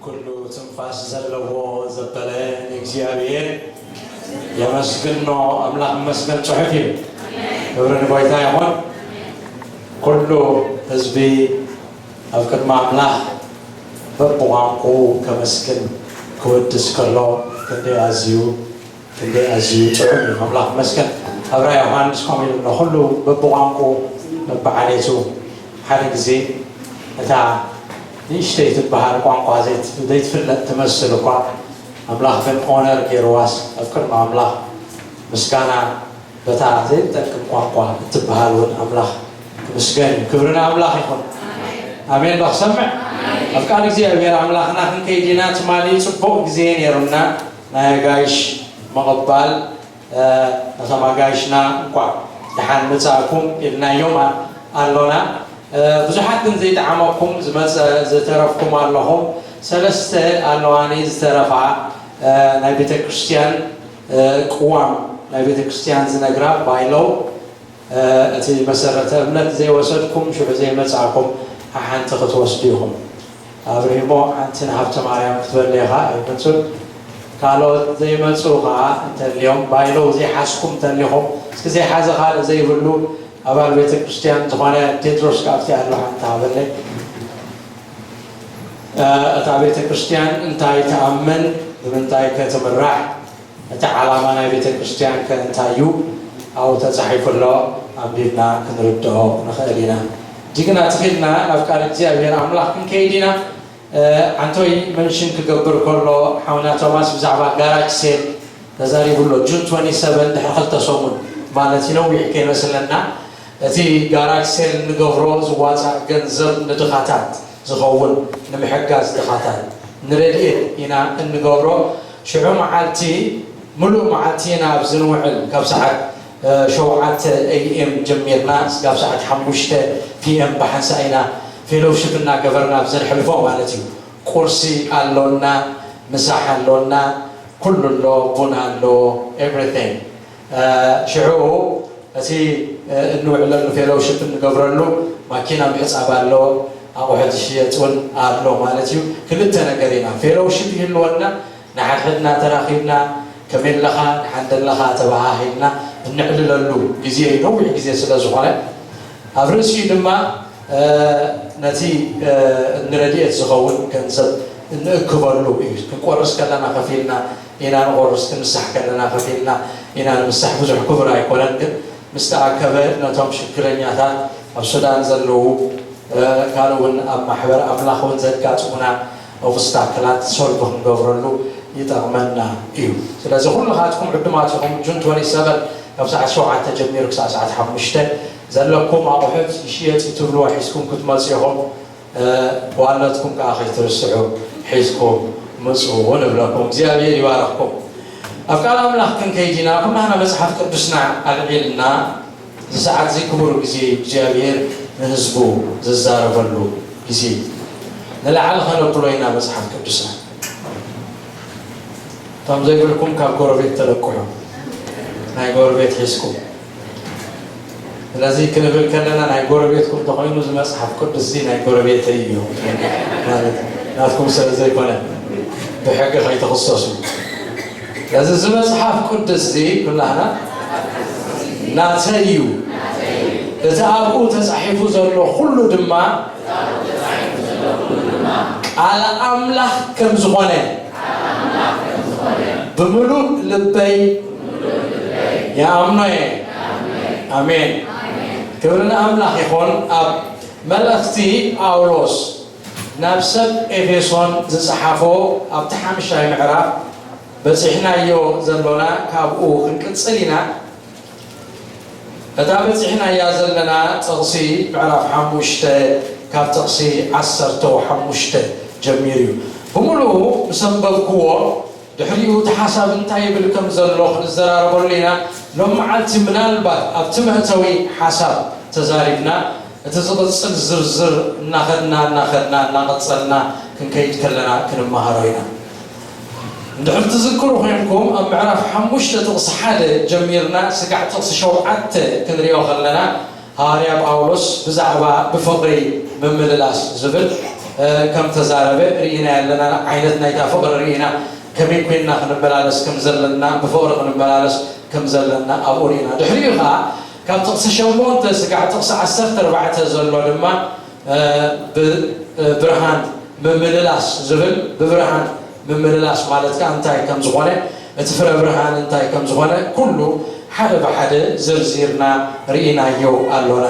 ኩሉ ትንፋስ ዘለዎ ዘበለ ንእግዚኣብሔር የመስግኖ። ኣምላኽ መስገን ጽሑፍ እዩ። ክብሪ ንጎይታ ይኹን። ኩሉ ህዝቢ ኣብ ቅድሚ ኣምላኽ በብቋንቁ ከመስግን ክወድስ ከሎ ክንደይ ኣዝዩ ክንደይ ኣዝዩ ጥዑም እዩ። ኣምላኽ መስገን። ኣብራ ዮሃንስ ከምኡ ኢሉ ኣሎ፣ ኩሉ በብቋንቁ በብዓሌቱ። ሓደ ግዜ እታ ንእሽተይ ትበሃል ቋንቋ ዘይት- ዘይትፍለጥ ትመስል እኳ፣ ኣምላኽ ግን ኦነር ገይርዋስ ኣብ ቅድሚ ኣምላኽ ምስጋና በታ ዘይትጠቅም ቋንቋ እትበሃል እውን ኣምላኽ ክምስገን እዩ። ክብሪ ንኣምላኽ ይኹን። ኣሜን። ዶ ክሰምዕ? ኣብ ቃል እግዚኣብሔር ኣምላኽና ክንከይድ ኢና። ትማሊ ጽቡቕ ግዜ ነይሩና። ናይ ኣጋይሽ ምቕባል፣ እ፣ ነቶም ኣጋይሽና እንኳዕ ደሓን መጻእኩም ኢልናዮም ኣ- ኣሎና። እ፣ ብዙሓት ግን ዘይጠዓመኩም ዝመጸ ዝተረፍኩም ኣለኹም። ሰለስተ ኣለዋኒ ዝተረፋ፣ እ፣ ናይ ቤተ ክርስቲያን፣ እ፣ ቅዋም ናይ ቤተ ክርስቲያን ዝነግራ ባይለው፣ እ፣ እቲ መሰረተ እምነት ዘይወሰድኩም ሽዑ ዘይመጻእኩም ሓሓንቲ ክትወስዱ ኢኹም። ኣብርሂሞ ሓንቲ ንሃብተ ማርያም ክትበል ኢኻ ኣይመጹን። ካልኦት ዘይመጹ ኸዓ እንተልዮም ባይለው ዘይሓዝኩም እንተሊኹም እስኪ ዘይሓዘ ካልእ ዘይብሉ ኣባል ቤተ ክርስቲያን ዝኾነ ቴድሮስ ካብቲ ኣሎ ሓንቲ ሃበለይ። እ፣ እታ ቤተ ክርስቲያን እንታይ ትኣምን፣ ብምንታይ ከ ትምራሕ፣ እቲ ዓላማ ናይ ቤተ ክርስቲያን ከ እንታይ እዩ? ኣብኡ ተጻሒፉ ኣሎ፣ ኣንቢብና ክንርድኦ ንኽእል ኢና። ጅግና ትኺድና ናብ ቃል እግዚኣብሔር ኣምላኽ ክንከይድ ኢና። እ፣ ዓንቶይ መንሽን ክገብር ከሎ ሓውና ቶማስ ብዛዕባ ጋራጅ ሴል ተዛሪቡ ኣሎ። ጁን ትወንቲ ሰቨን ድሕሪ ክልተ ሰሙን ማለት እዩ፣ ነዊሕ ከይመስለና። እቲ ጋራጅ ሴል እንገብሮ ዝዋፃእ ገንዘብ ንድኻታት ዝኸውን ንምሕጋዝ ድኻታት ንረድኤት ኢና እንገብሮ። ሽዑ መዓልቲ ምሉእ መዓልቲ ኢና ኣብዚ ንውዕል ካብ ሰዓት እ፣ ሸውዓተ ኤ ኤም ጀሚርና እስካብ ሰዓት ሓሙሽተ ፒ ኤም ብሓንሳእ ኢና ፌሎውሽፕ እናገበርና ኣብ ዘንሕልፎ ማለት እዩ። ቁርሲ ኣሎና፣ ምሳሕ ኣሎና፣ ኩሉ ኣሎ፣ ቡን ኣሎ፣ ኤቭሪቲንግ። እ፣ ሽዑ እቲ፣ እ፣ እንውዕለሉ ፌሎውሽፕ እንገብረሉ ማኪና ምሕጻብ ኣሎ፣ ኣቑሑት ዝሽየጥ እውን ኣሎ ማለት እዩ። ክልተ ነገር ኢና፣ ፌሎውሽፕ ይህልወና፣ ንሓድሕድና ተራኺብና ከመይ ኣለኻ፣ ደሓን ደለኻ ተበሃሂልና እንዕልለሉ ግዜ እዩ፣ ነዊሕ ግዜ ስለ ዝኾነ። ኣብ ርእሲኡ ድማ፣ እ፣ ነቲ፣ እ፣ ንረድኤት ዝኸውን ገንዘብ እንእክበሉ እዩ። ክንቆርስ ከለና ከፊልና ኢና ንቆርስ፣ ክንምሳሕ ከለና ከፊልና ኢና ንምሳሕ። ብዙሕ ክቡር ኣይኮነን፣ ግን ምስ ተኣከበ ነቶም ሽግረኛታት ኣብ ሱዳን ዘለዉ፣ እ፣ ካልእ እውን ኣብ ማሕበር ኣምላኽ እውን ዘጋጥሙና ኦብስታክላት ሶልቭ ክንገብረሉ ይጠቕመና እዩ። ስለዚ ኩልኻትኩም ዕዱማት ኢኹም። ጁን ትወንቲ ሰቨን ካብ ሰዓት ሸውዓተ ጀሚሩ ክሳዕ ሰዓት ሓሙሽተ ዘለኩም ኣቑሑት ይሽየጥ እዩ ትብልዎ ሒዝኩም ክትመጹ ኢኹም። እ፣ ዋለትኩም ከዓ ከይትርስዑ ሒዝኩም ምጹ ንብለኩም። እግዚኣብሔር ይባርኽኩም። ኣብ ቃል ኣምላኽ ክንከይድ ኢና። ኩናና መጽሓፍ ቅዱስና ኣልዒልና እዚ ሰዓት እዚ ክቡር ግዜ እዩ፣ እግዚኣብሔር ንህዝቡ ዝዛረበሉ ግዜ እዩ። ንላዕሊ ከነብሎ ኢና መጽሓፍ ቅዱስና። እቶም ዘይብልኩም ካብ ጎረቤት ተለቅሑ፣ ናይ ጎረቤት ሒዝኩም። ስለዚ ክንብል ከለና ናይ ጎረቤትኩም እንተኾይኑ እዚ መጽሓፍ ቅዱስ እዚ ናይ ጎረቤተይ እዩ ማለት እዩ። ናትኩም ስለ ዘይኮነ ብሕጊ ከይትኽሰሱ። ስለዚ እዚ መጽሓፍ ቅዱስ እዚ ኩላህና ናተይ እዩ። እቲ ኣብኡ ተጻሒፉ ዘሎ ኩሉ ድማ ቃል ኣምላኽ ከም ዝኾነ ብምሉእ ልበይ ይኣምኖ እየ። ኣሜን። ክብሪ ንኣምላኽ ይኹን። ኣብ መልእኽቲ ጳውሎስ ናብ ሰብ ኤፌሶን ዝጸሓፎ ኣብቲ ሓምሻይ ምዕራፍ በጺሕናዮ ዘሎና ካብኡ ክንቅጽል ኢና። እታ በጺሕናያ ዘለና ጥቕሲ ምዕራፍ ሓሙሽተ ካብ ጥቕሲ ዓሰርተ ሓሙሽተ ጀሚሩ እዩ። ብምሉኡ ምስ ኣንበብክዎ ድሕሪኡ እቲ ሓሳብ እንታይ ይብል ከም ዘሎ ክንዘራረበሉ ኢና። ሎም መዓልቲ ምናልባት ኣብቲ መእተዊ ሓሳብ ተዛሪብና እቲ ዝቕጽል ዝርዝር እናኸድና እናኸድና እናቐጸልና ክንከይድ ከለና ክንመሃሮ ኢና። እንድሕር ትዝክሩ ኮይንኩም ኣብ ምዕራፍ ሓሙሽተ ጥቕሲ ሓደ ጀሚርና ስጋዕ ጥቕሲ ሸውዓተ ክንሪኦ ከለና ሃዋርያ ጳውሎስ ብዛዕባ ብፍቕሪ ምምልላስ ዝብል ከም ተዛረበ ርኢና ያለና ዓይነት ናይታ ፍቕሪ ርኢና፣ ከመይ ኮይንና ክንመላለስ ከም ዘለና፣ ብፍቕሪ ክንመላለስ ከም ዘለና ኣብኡ ርኢና። ድሕሪኡ ኸዓ ካብ ጥቕሲ ሸሞንተ ስጋዕ ጥቕሲ ዓሰርተ ኣርባዕተ ዘሎ ድማ ብብርሃን ምምልላስ ዝብል፣ ብብርሃን ምምልላስ ማለት ከኣ እንታይ ከም ዝኾነ፣ እቲ ፍረ ብርሃን እንታይ ከም ዝኾነ ኩሉ ሓደ ብሓደ ዘርዚርና ርኢናዮ ኣሎና።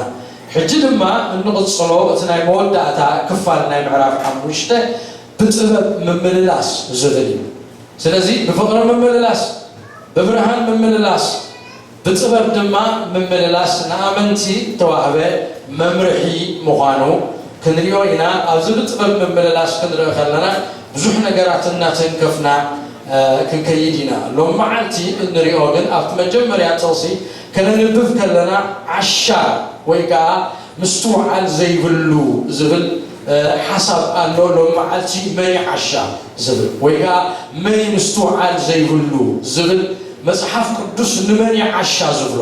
ሕጂ ድማ እንቕጽሎ እቲ ናይ መወዳእታ ክፋል ናይ ምዕራፍ ሓሙሽተ ብጥበብ ምምልላስ ዝብል እዩ። ስለዚ ብፍቕሪ ምምልላስ፣ ብብርሃን ምምልላስ፣ ብጥበብ ድማ ምምልላስ ንኣመንቲ እተዋህበ መምርሒ ምዃኑ ክንሪኦ ኢና። ኣብዚ ብጥበብ ምምልላስ ክንርኢ ከለና ብዙሕ ነገራት እናተንከፍና ክንከይድ ኢና። ሎም መዓልቲ እንሪኦ ግን ኣብቲ መጀመርያ ጥቕሲ ከነንብብ ከለና ዓሻ ወይ ከዓ ምስትውዓል ዘይብሉ ዝብል ሓሳብ ኣሎ። ሎም መዓልቲ መን ዓሻ ዝብል ወይ ከዓ መን ምስትውዓል ዘይብሉ ዝብል መፅሓፍ ቅዱስ ንመን ዓሻ ዝብሎ?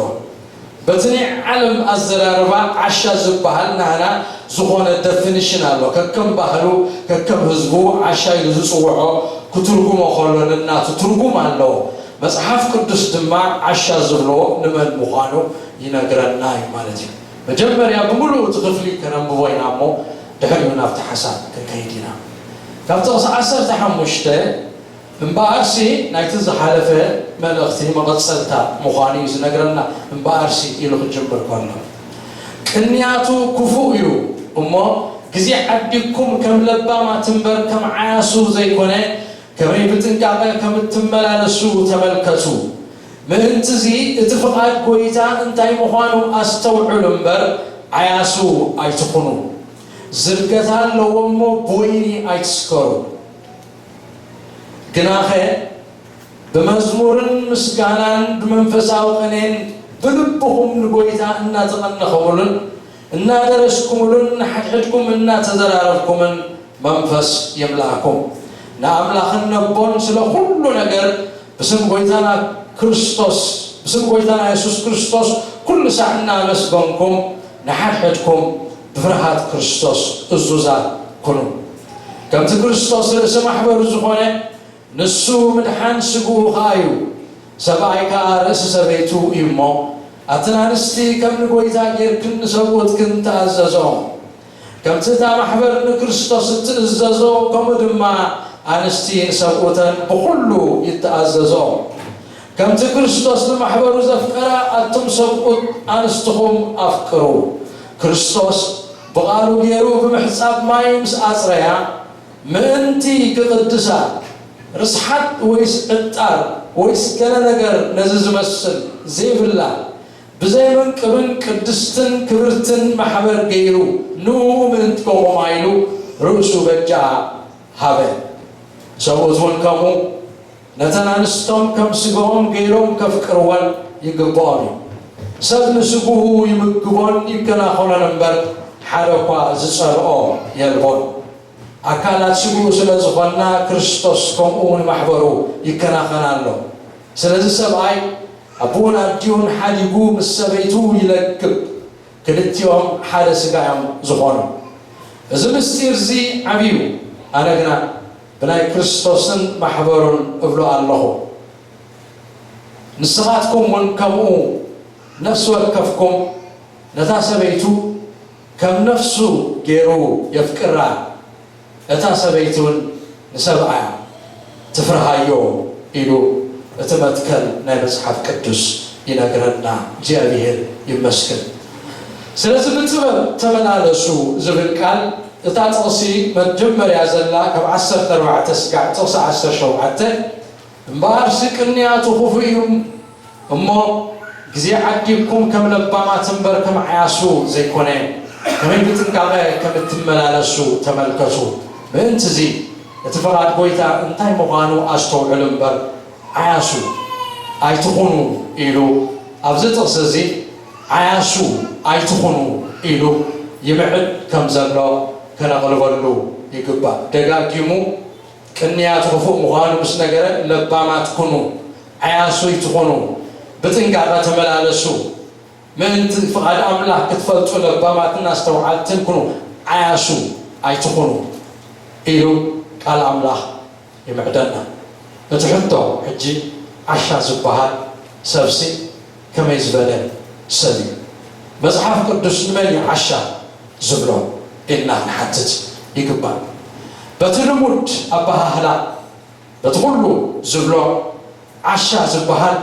በቲ ናይ ዓለም ኣዘራርባ ዓሻ ዝበሃል ናህና ዝኾነ ደፊኒሽን ኣሎ። ከከም ባህሉ ከከም ህዝቡ ዓሻ ኢሉ ዝፅውዖ ክትርጉሞ ከሎ ንናቱ ትርጉም ኣለዎ። መፅሓፍ ቅዱስ ድማ ዓሻ ዝብሎ ንመን ምዃኑ ይነግረና እዩ ማለት እዩ። መጀመርያ ብምሉእ እቲ ክፍሊ ከነንብቦ ኢና እሞ ድሕሪኡ ናብቲ ሓሳብ ክንከይድ ኢና። ካብ ጥቕሲ ዓሰርተ ሓሙሽተ እምበኣርሲ ናይቲ ዝሓለፈ መልእኽቲ መቐጸልታ ምዃኑ እዩ ዝነግረና። እምበኣርሲ ኢሉ ክጅምር ከሎ ቅንያቱ ክፉእ እዩ እሞ ግዜ ዓዲግኩም ከም ለባማት እምበር ከም ዓያሱ ዘይኮነ ከመይ ብጥንቃቐ ከም እትመላለሱ ተመልከቱ። ምእንትዚ እቲ ፍቓድ ጐይታ እንታይ ምዃኑ ኣስተውዕሉ እምበር ዓያሱ ኣይትኹኑ። ዝርገታ ኣለዎ እሞ ብወይኒ ኣይትስከሩ። ግናኸ ብመዝሙርን ምስጋናን ብመንፈሳዊ ቅኔን ብልብኹም ንጎይታ እናተቐነኹምሉን እናደረስኩምሉን ንሓድሕድኩም እናተዘራረብኩምን መንፈስ ይምላእኩም። ንኣምላኽን ነቦን ስለ ኩሉ ነገር ብስም ጎይታና ክርስቶስ ብስም ጎይታና የሱስ ክርስቶስ ኩሉ ሳዕ እናመስገንኩም ንሓድሕድኩም ብፍርሃት ክርስቶስ እዙዛት ኩኑ። ከምቲ ክርስቶስ ርእሲ ማሕበሩ ዝኾነ ንሱ ምድሓን ስግኡ ኸኣ እዩ። ሰብኣይ ከኣ ርእሲ ሰበይቱ እዩ እሞ፣ ኣተን ኣንስቲ ከም ንጐይታ ጌርክን ንሰብኡትክን ተኣዘዞም። ከምቲ እታ ማሕበር ንክርስቶስ እትእዘዞ፣ ከምኡ ድማ ኣንስቲ ንሰብኡተን ብኹሉ ይተኣዘዞ። ከምቲ ክርስቶስ ንማሕበሩ ዘፍቀራ፣ ኣቱም ሰብኡት ኣንስትኹም ኣፍቅሩ። ክርስቶስ ብቓሉ ገይሩ ብምሕጻብ ማይ ምስ ኣጽረያ፣ ምእንቲ ክቕድሳ፣ ርስሓት ወይስ ዕጣር ወይስ ገለ ነገር ነዚ ዝመስል ዘይብላ፣ ብዘይምንቅብን ቅድስትን ክብርትን ማሕበር ገይሩ ንኡ ምእንትኹም ኢሉ ርእሱ በጃ ሃበ። ሰብኡት እውን ከምኡ ነተን ኣንስቶም ከም ስግኦም ገይሮም ከፍቅርወን ይግብኦም እዩ። ሰብ ንስግኡ ይምግቦን ይከናኸኖን እምበር ሓደ እኳ ዝጸልኦ የልቦን። ኣካላት ስግኡ ስለ ዝኾንና ክርስቶስ ከምኡ ንማሕበሩ ይከናኸን ኣሎ። ስለዚ ሰብኣይ ኣቦኡን ኣዲኡን ሓዲጉ ምስ ሰበይቱ ይለግብ፣ ክልቲኦም ሓደ ስጋ እዮም ዝኾኑ። እዚ ምስጢር እዚ ዓብዩ፣ ኣነ ግና ብናይ ክርስቶስን ማሕበሩን እብሎ ኣለኹ። ንስኻትኩም እውን ከምኡ ነፍሲ ወከፍኩም ነታ ሰበይቱ ከም ነፍሱ ገይሩ የፍቅራ፣ እታ ሰበይቲ እውን ንሰብኣያ ትፍርሃዮ ኢሉ እቲ መትከል ናይ መጽሓፍ ቅዱስ ይነግረና። እግዚኣብሔር ይመስገን። ስለዚ ብጥበብ ተመላለሱ ዝብል ቃል እታ ጥቕሲ መጀመርያ ዘላ ካብ ዓሰርተ ኣርባዕተ ስጋዕ ጥቕሲ ዓሰርተ ሸውዓተ እምበኣርሲ ቅንያቱ ክፉእ እዩ እሞ ግዜ ዓዲግኩም ከም ለባማት እምበር ከም ዓያሱ ዘይኮነ ከመይ ብጥንቃቐ ከም እትመላለሱ ተመልከቱ። ምእንትዚ እቲ ፍቓድ ጐይታ እንታይ ምዃኑ ኣስተውዕሉ እምበር ዓያሱ ኣይትኹኑ ኢሉ ኣብዚ ጥቕሲ እዚ ዓያሱ ኣይትኹኑ ኢሉ ይምዕድ ከም ዘሎ ከነቕልበሉ ይግባእ። ደጋጊሙ ቅንያት ክፉእ ምዃኑ ምስ ነገረ ለባማት ኩኑ፣ ዓያሱ ኣይትኹኑ፣ ብጥንቃቐ ተመላለሱ። ምእንቲ ፍቓድ ኣምላኽ ክትፈልጡ ለባማትን ኣስተውዓልትን ኩኑ፣ ዓያሱ ኣይትኹኑ። ኢሉ ቃል ኣምላኽ ይምዕደና። እቲ ሕቶ ሕጂ፣ ዓሻ ዝበሃል ሰብሲ ከመይ ዝበለ ሰብ እዩ? መጽሓፍ ቅዱስ ንመን እዩ ዓሻ ዝብሎ ኢልና ክንሓትት ይግባእ። በቲ ልሙድ ኣበሃህላ፣ በቲ ኩሉ ዝብሎ፣ ዓሻ ዝበሃል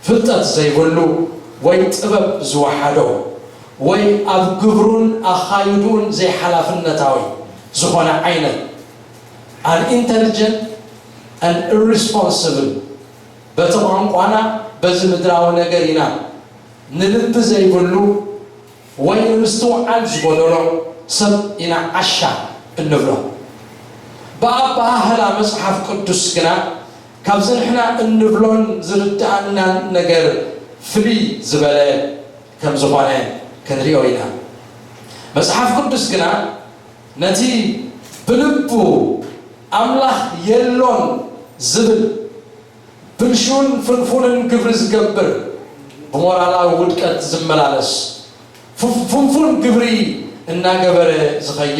ፍልጠት ዘይብሉ ወይ ጥበብ ዝወሓዶ ወይ ኣብ ግብሩን ኣኻይድኡን ዘይሓላፍነታዊ ዝኾነ ዓይነት፣ unintelligent and irresponsible፣ በቲ ቋንቋና በዚ ምድራዊ ነገር ኢና፣ ንልቢ ዘይብሉ ወይ ንምስትውዓል ዝጎደሎ ሰብ ኢና ዓሻ እንብሎ። ብኣበሃህላ መጽሓፍ ቅዱስ ግና ካብዚ ንሕና እንብሎን ዝርድኣናን ነገር ፍልይ ዝበለ ከም ዝኾነ ክንሪኦ ኢና። መጽሓፍ ቅዱስ ግና ነቲ ብልቡ ኣምላኽ የሎን ዝብል ብልሹን ፍንፉንን ግብሪ ዝገብር፣ ብሞራላዊ ውድቀት ዝመላለስ፣ ፍ-፣ ፍንፉን ግብሪ እናገበረ ዝኸይድ፣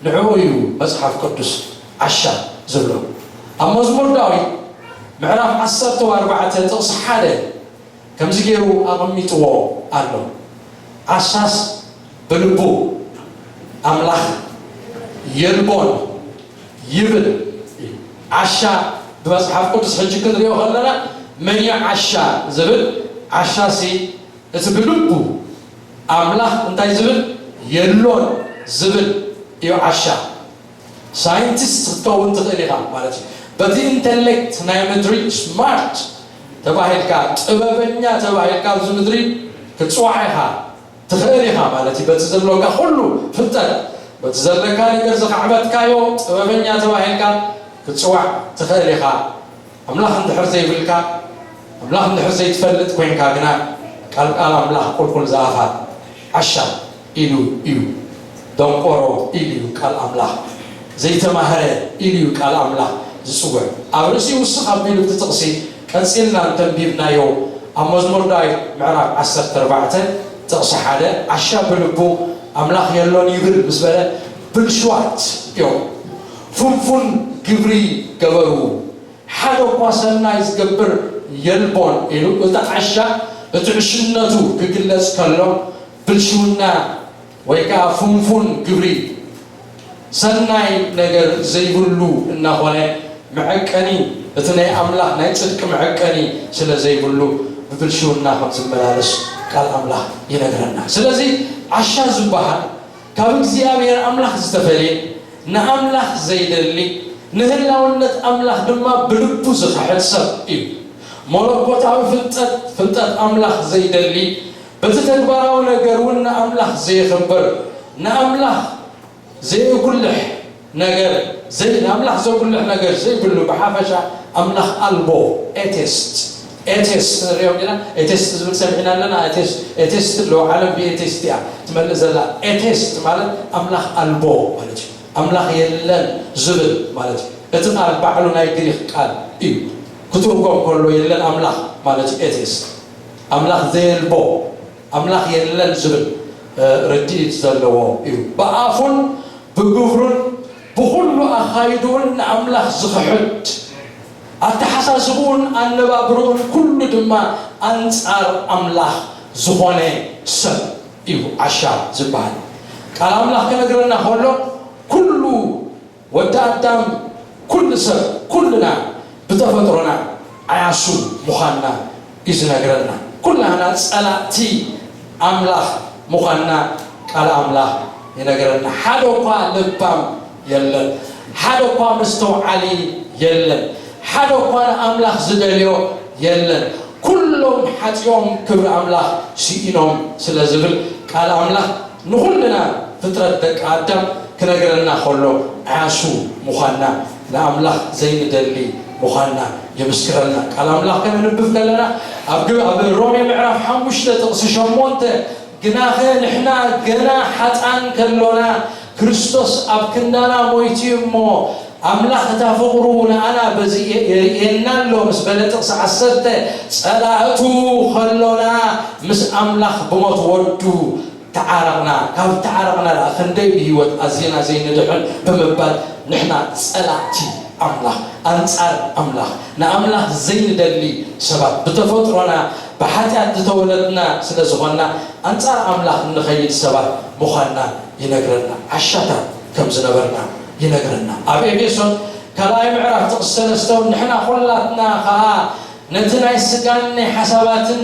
ንዕኡ እዩ መጽሓፍ ቅዱስ ዓሻ ዝብሎ። ኣብ መዝሙር ዳዊት ምዕራፍ ዓሰርተ ኣርባዕተ ጥቕሲ ሓደ ከምዚ ገይሩ ኣቐሚጥዎ ኣሎ። ዓሻስ ብልቡ ኣምላኽ የልቦን ይብል። ዓሻ ብመጽሓፍ ቅዱስ ሕጂ ክንሪኦ ከለና፣ መን እዩ ዓሻ ዝብል? ዓሻሲ እቲ ብልቡ ኣምላኽ እንታይ ዝብል? የሎን ዝብል እዩ ዓሻ። ሳይንቲስት ክትከውን ትኽእል ኢኻ ማለት እዩ። በቲ ኢንተሌክት ናይ ምድሪ ስማርት ተባሂልካ፣ ጥበበኛ ተባሂልካ ኣብዚ ምድሪ ክትጽዋዕ ኢኻ፣ ትኽእል ኢኻ ማለት እዩ። በቲ ዘሎካ ኩሉ ፍልጠት፣ በቲ ዘለካ ነገር ዝኻዕበትካዮ ጥበበኛ ተባሂልካ ክትጽዋዕ ትኽእል ኢኻ። ኣምላኽ እንድሕር ዘይብልካ፣ ኣምላኽ እንድሕር ዘይትፈልጥ ኮይንካ ግና፣ ቃል ቃል ኣምላኽ ቁልቁል ዝኣፋ ዓሻ ኢሉ እዩ፣ ደንቆሮ ኢሉ እዩ ቃል ኣምላኽ፣ ዘይተማህረ ኢሉ እዩ ቃል ኣምላኽ ዝጽውዕ። ኣብ ርእሲኡ ውስኽ ኣቢሉ እቲ ጥቕሲ ቀጺልና እንተንቢብናዮ፣ ኣብ መዝሙር ዳዊት ምዕራፍ ዓሰርተ ኣርባዕተ ጥቕሲ ሓደ፣ ዓሻ ብልቡ ኣምላኽ የሎን ይብል ምስ በለ፣ ብልሽዋት እዮም፣ ፍንፉን ግብሪ ገበሩ፣ ሓደ እኳ ሰናይ ዝገብር የልቦን ኢሉ፣ እቲ ዓሻ እቲ ዕሽነቱ ክግለጽ ከሎ፣ ብልሽውና ወይ ከኣ ፍንፉን ግብሪ፣ ሰናይ ነገር ዘይብሉ እናኾነ፣ መዐቀኒ፣ እቲ ናይ ኣምላኽ ናይ ጽድቂ መዐቀኒ ስለ ዘይብሉ፣ ብብልሽውና ከም ዝመላለስ ቃል ኣምላኽ ይነግረና። ስለዚ ዓሻ ዝበሃል ካብ እግዚኣብሔር ኣምላኽ ዝተፈልየ፣ ንኣምላኽ ዘይደሊ፣ ንህላውነት ኣምላኽ ድማ ብልቡ ዝኽሕድ ሰብ እዩ። መለኮታዊ ፍልጠት፣ ፍልጠት ኣምላኽ ዘይደሊ፣ በቲ ተግባራዊ ነገር እውን ንኣምላኽ ዘየኽብር፣ ንኣምላኽ ዘየጉልሕ ነገር፣ ዘይ-፣ ንኣምላኽ ዘጉልሕ ነገር ዘይብሉ፣ ብሓፈሻ ኣምላኽ ኣልቦ፣ ኤቴስት። ኤቴስት ንሪኦም ኢና። ኤቴስት ዝብል ሰሚዕና ኣለና። ኤቴስት፣ ኤቴስት ኣለዎ። ዓለም ብኤቴስት እያ ትመልእ ዘላ። ኤቴስት ማለት ኣምላኽ ኣልቦ ማለት እዩ። ኣምላኽ የለን ዝብል ማለት እዩ። እቲ ቃል ባዕሉ ናይ ግሪኽ ቃል እዩ። ክትርጎም ከሎ የለን ኣምላኽ ማለት እዩ። ኤቴስት፣ ኣምላኽ ዘየልቦ፣ ኣምላኽ የለን ዝብል፣ እ፣ ርድኢት ዘለዎ እዩ። ብኣፉን ብግብሩን ብኹሉ ኣኻይድኡን ንኣምላኽ ዝኽሕድ፣ ኣተሓሳስብኡን ኣነባብርኡን ኩሉ ድማ ኣንጻር ኣምላኽ ዝኾነ ሰብ እዩ ዓሻ ዝበሃል። ቃል ኣምላኽ ክነግረና ከሎ፣ ኩሉ ወዲ ኣዳም፣ ኩሉ ሰብ፣ ኩልና ብተፈጥሮና ዓያሱ ምዃንና እዩ ዝነግረና። ኩላህና ጸላእቲ ኣምላኽ ምዃንና ቃል ኣምላኽ ይነግረና። ሓደ እኳ ለባም የለን፣ ሓደ እኳ መስተውዓሊ የለን፣ ሓደ እኳ ንኣምላኽ ዝደልዮ የለን። ኩሎም ሓጢኦም ክብሪ ኣምላኽ ስኢኖም ስለ ዝብል ቃል ኣምላኽ ንኹልና ፍጥረት ደቂ ኣዳም ክነግረና ከሎ ዓያሱ ምዃንና፣ ንኣምላኽ ዘይንደሊ ምዃንና የምስክረልና። ቃል ኣምላኽ ከነንብብ ከለና ኣብ ግ-፣ ኣብ ሮሜ ምዕራፍ ሓሙሽተ ጥቕሲ ሸሞንተ፣ ግናኸ ንሕና ገና ሓጥኣን ከሎና ክርስቶስ ኣብ ክንዳና ሞይቱ እዩ እሞ፣ ኣምላኽ እታ ፍቕሩ ንኣና በዚ የርእየና ኣሎ ምስ በለ፣ ጥቕሲ ዓሰርተ፣ ጸላእቱ ከሎና ምስ ኣምላኽ ብሞት ወዱ ተዓረቕና፣ ካብ ተዓረቕና ደኣ ክንደይ ብህይወት ኣዚና ዘይንድሕን ብምባል፣ ንሕና ጸላእቲ ኣምላኽ፣ ኣንጻር ኣምላኽ፣ ንኣምላኽ ዘይንደሊ ሰባት፣ ብተፈጥሮና ብሓጢኣት ዝተወለድና ስለ ዝኾንና፣ ኣንጻር ኣምላኽ እንኸይድ ሰባት ምዃንና ይነግረና። ዓሻታት ከም ዝነበርና ይነግረና። ኣብ ኤፌሶን ካልኣይ ምዕራፍ ጥቕሲ ሰለስተ እውን፣ ንሕና ኹላትና ኸኣ ነቲ ናይ ስጋን ናይ ሓሳባትን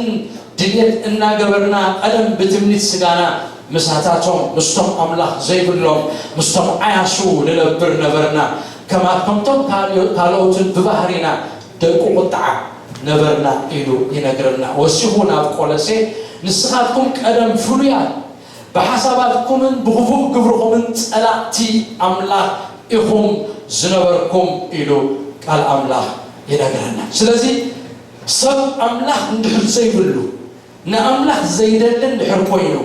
ድልየት እናገበርና፣ ቀደም ብትምኒት ስጋና ምሳታቶም፣ ምስቶም ኣምላኽ ዘይብሎም፣ ምስቶም ዓያሱ ንነብር ነበርና። ከማ-፣ ከምቶም ካልኦ-፣ ካልኦትን ብባህሪና ደቂ ቁጥዓ ነበርና ኢሉ ይነግረና። ወሲኹ ናብ ቆሎሴ፣ ንስኻትኩም ቀደም ፍሉያት፣ ብሓሳባትኩምን ብኽፉእ ግብርኹምን ጸላእቲ ኣምላኽ ኢኹም ዝነበርኩም ኢሉ ቃል ኣምላኽ ይነግረና። ስለዚ ሰብ ኣምላኽ እንድሕር ዘይብሉ፣ ንኣምላኽ ዘይደሊ እንድሕር ኮይኑ፣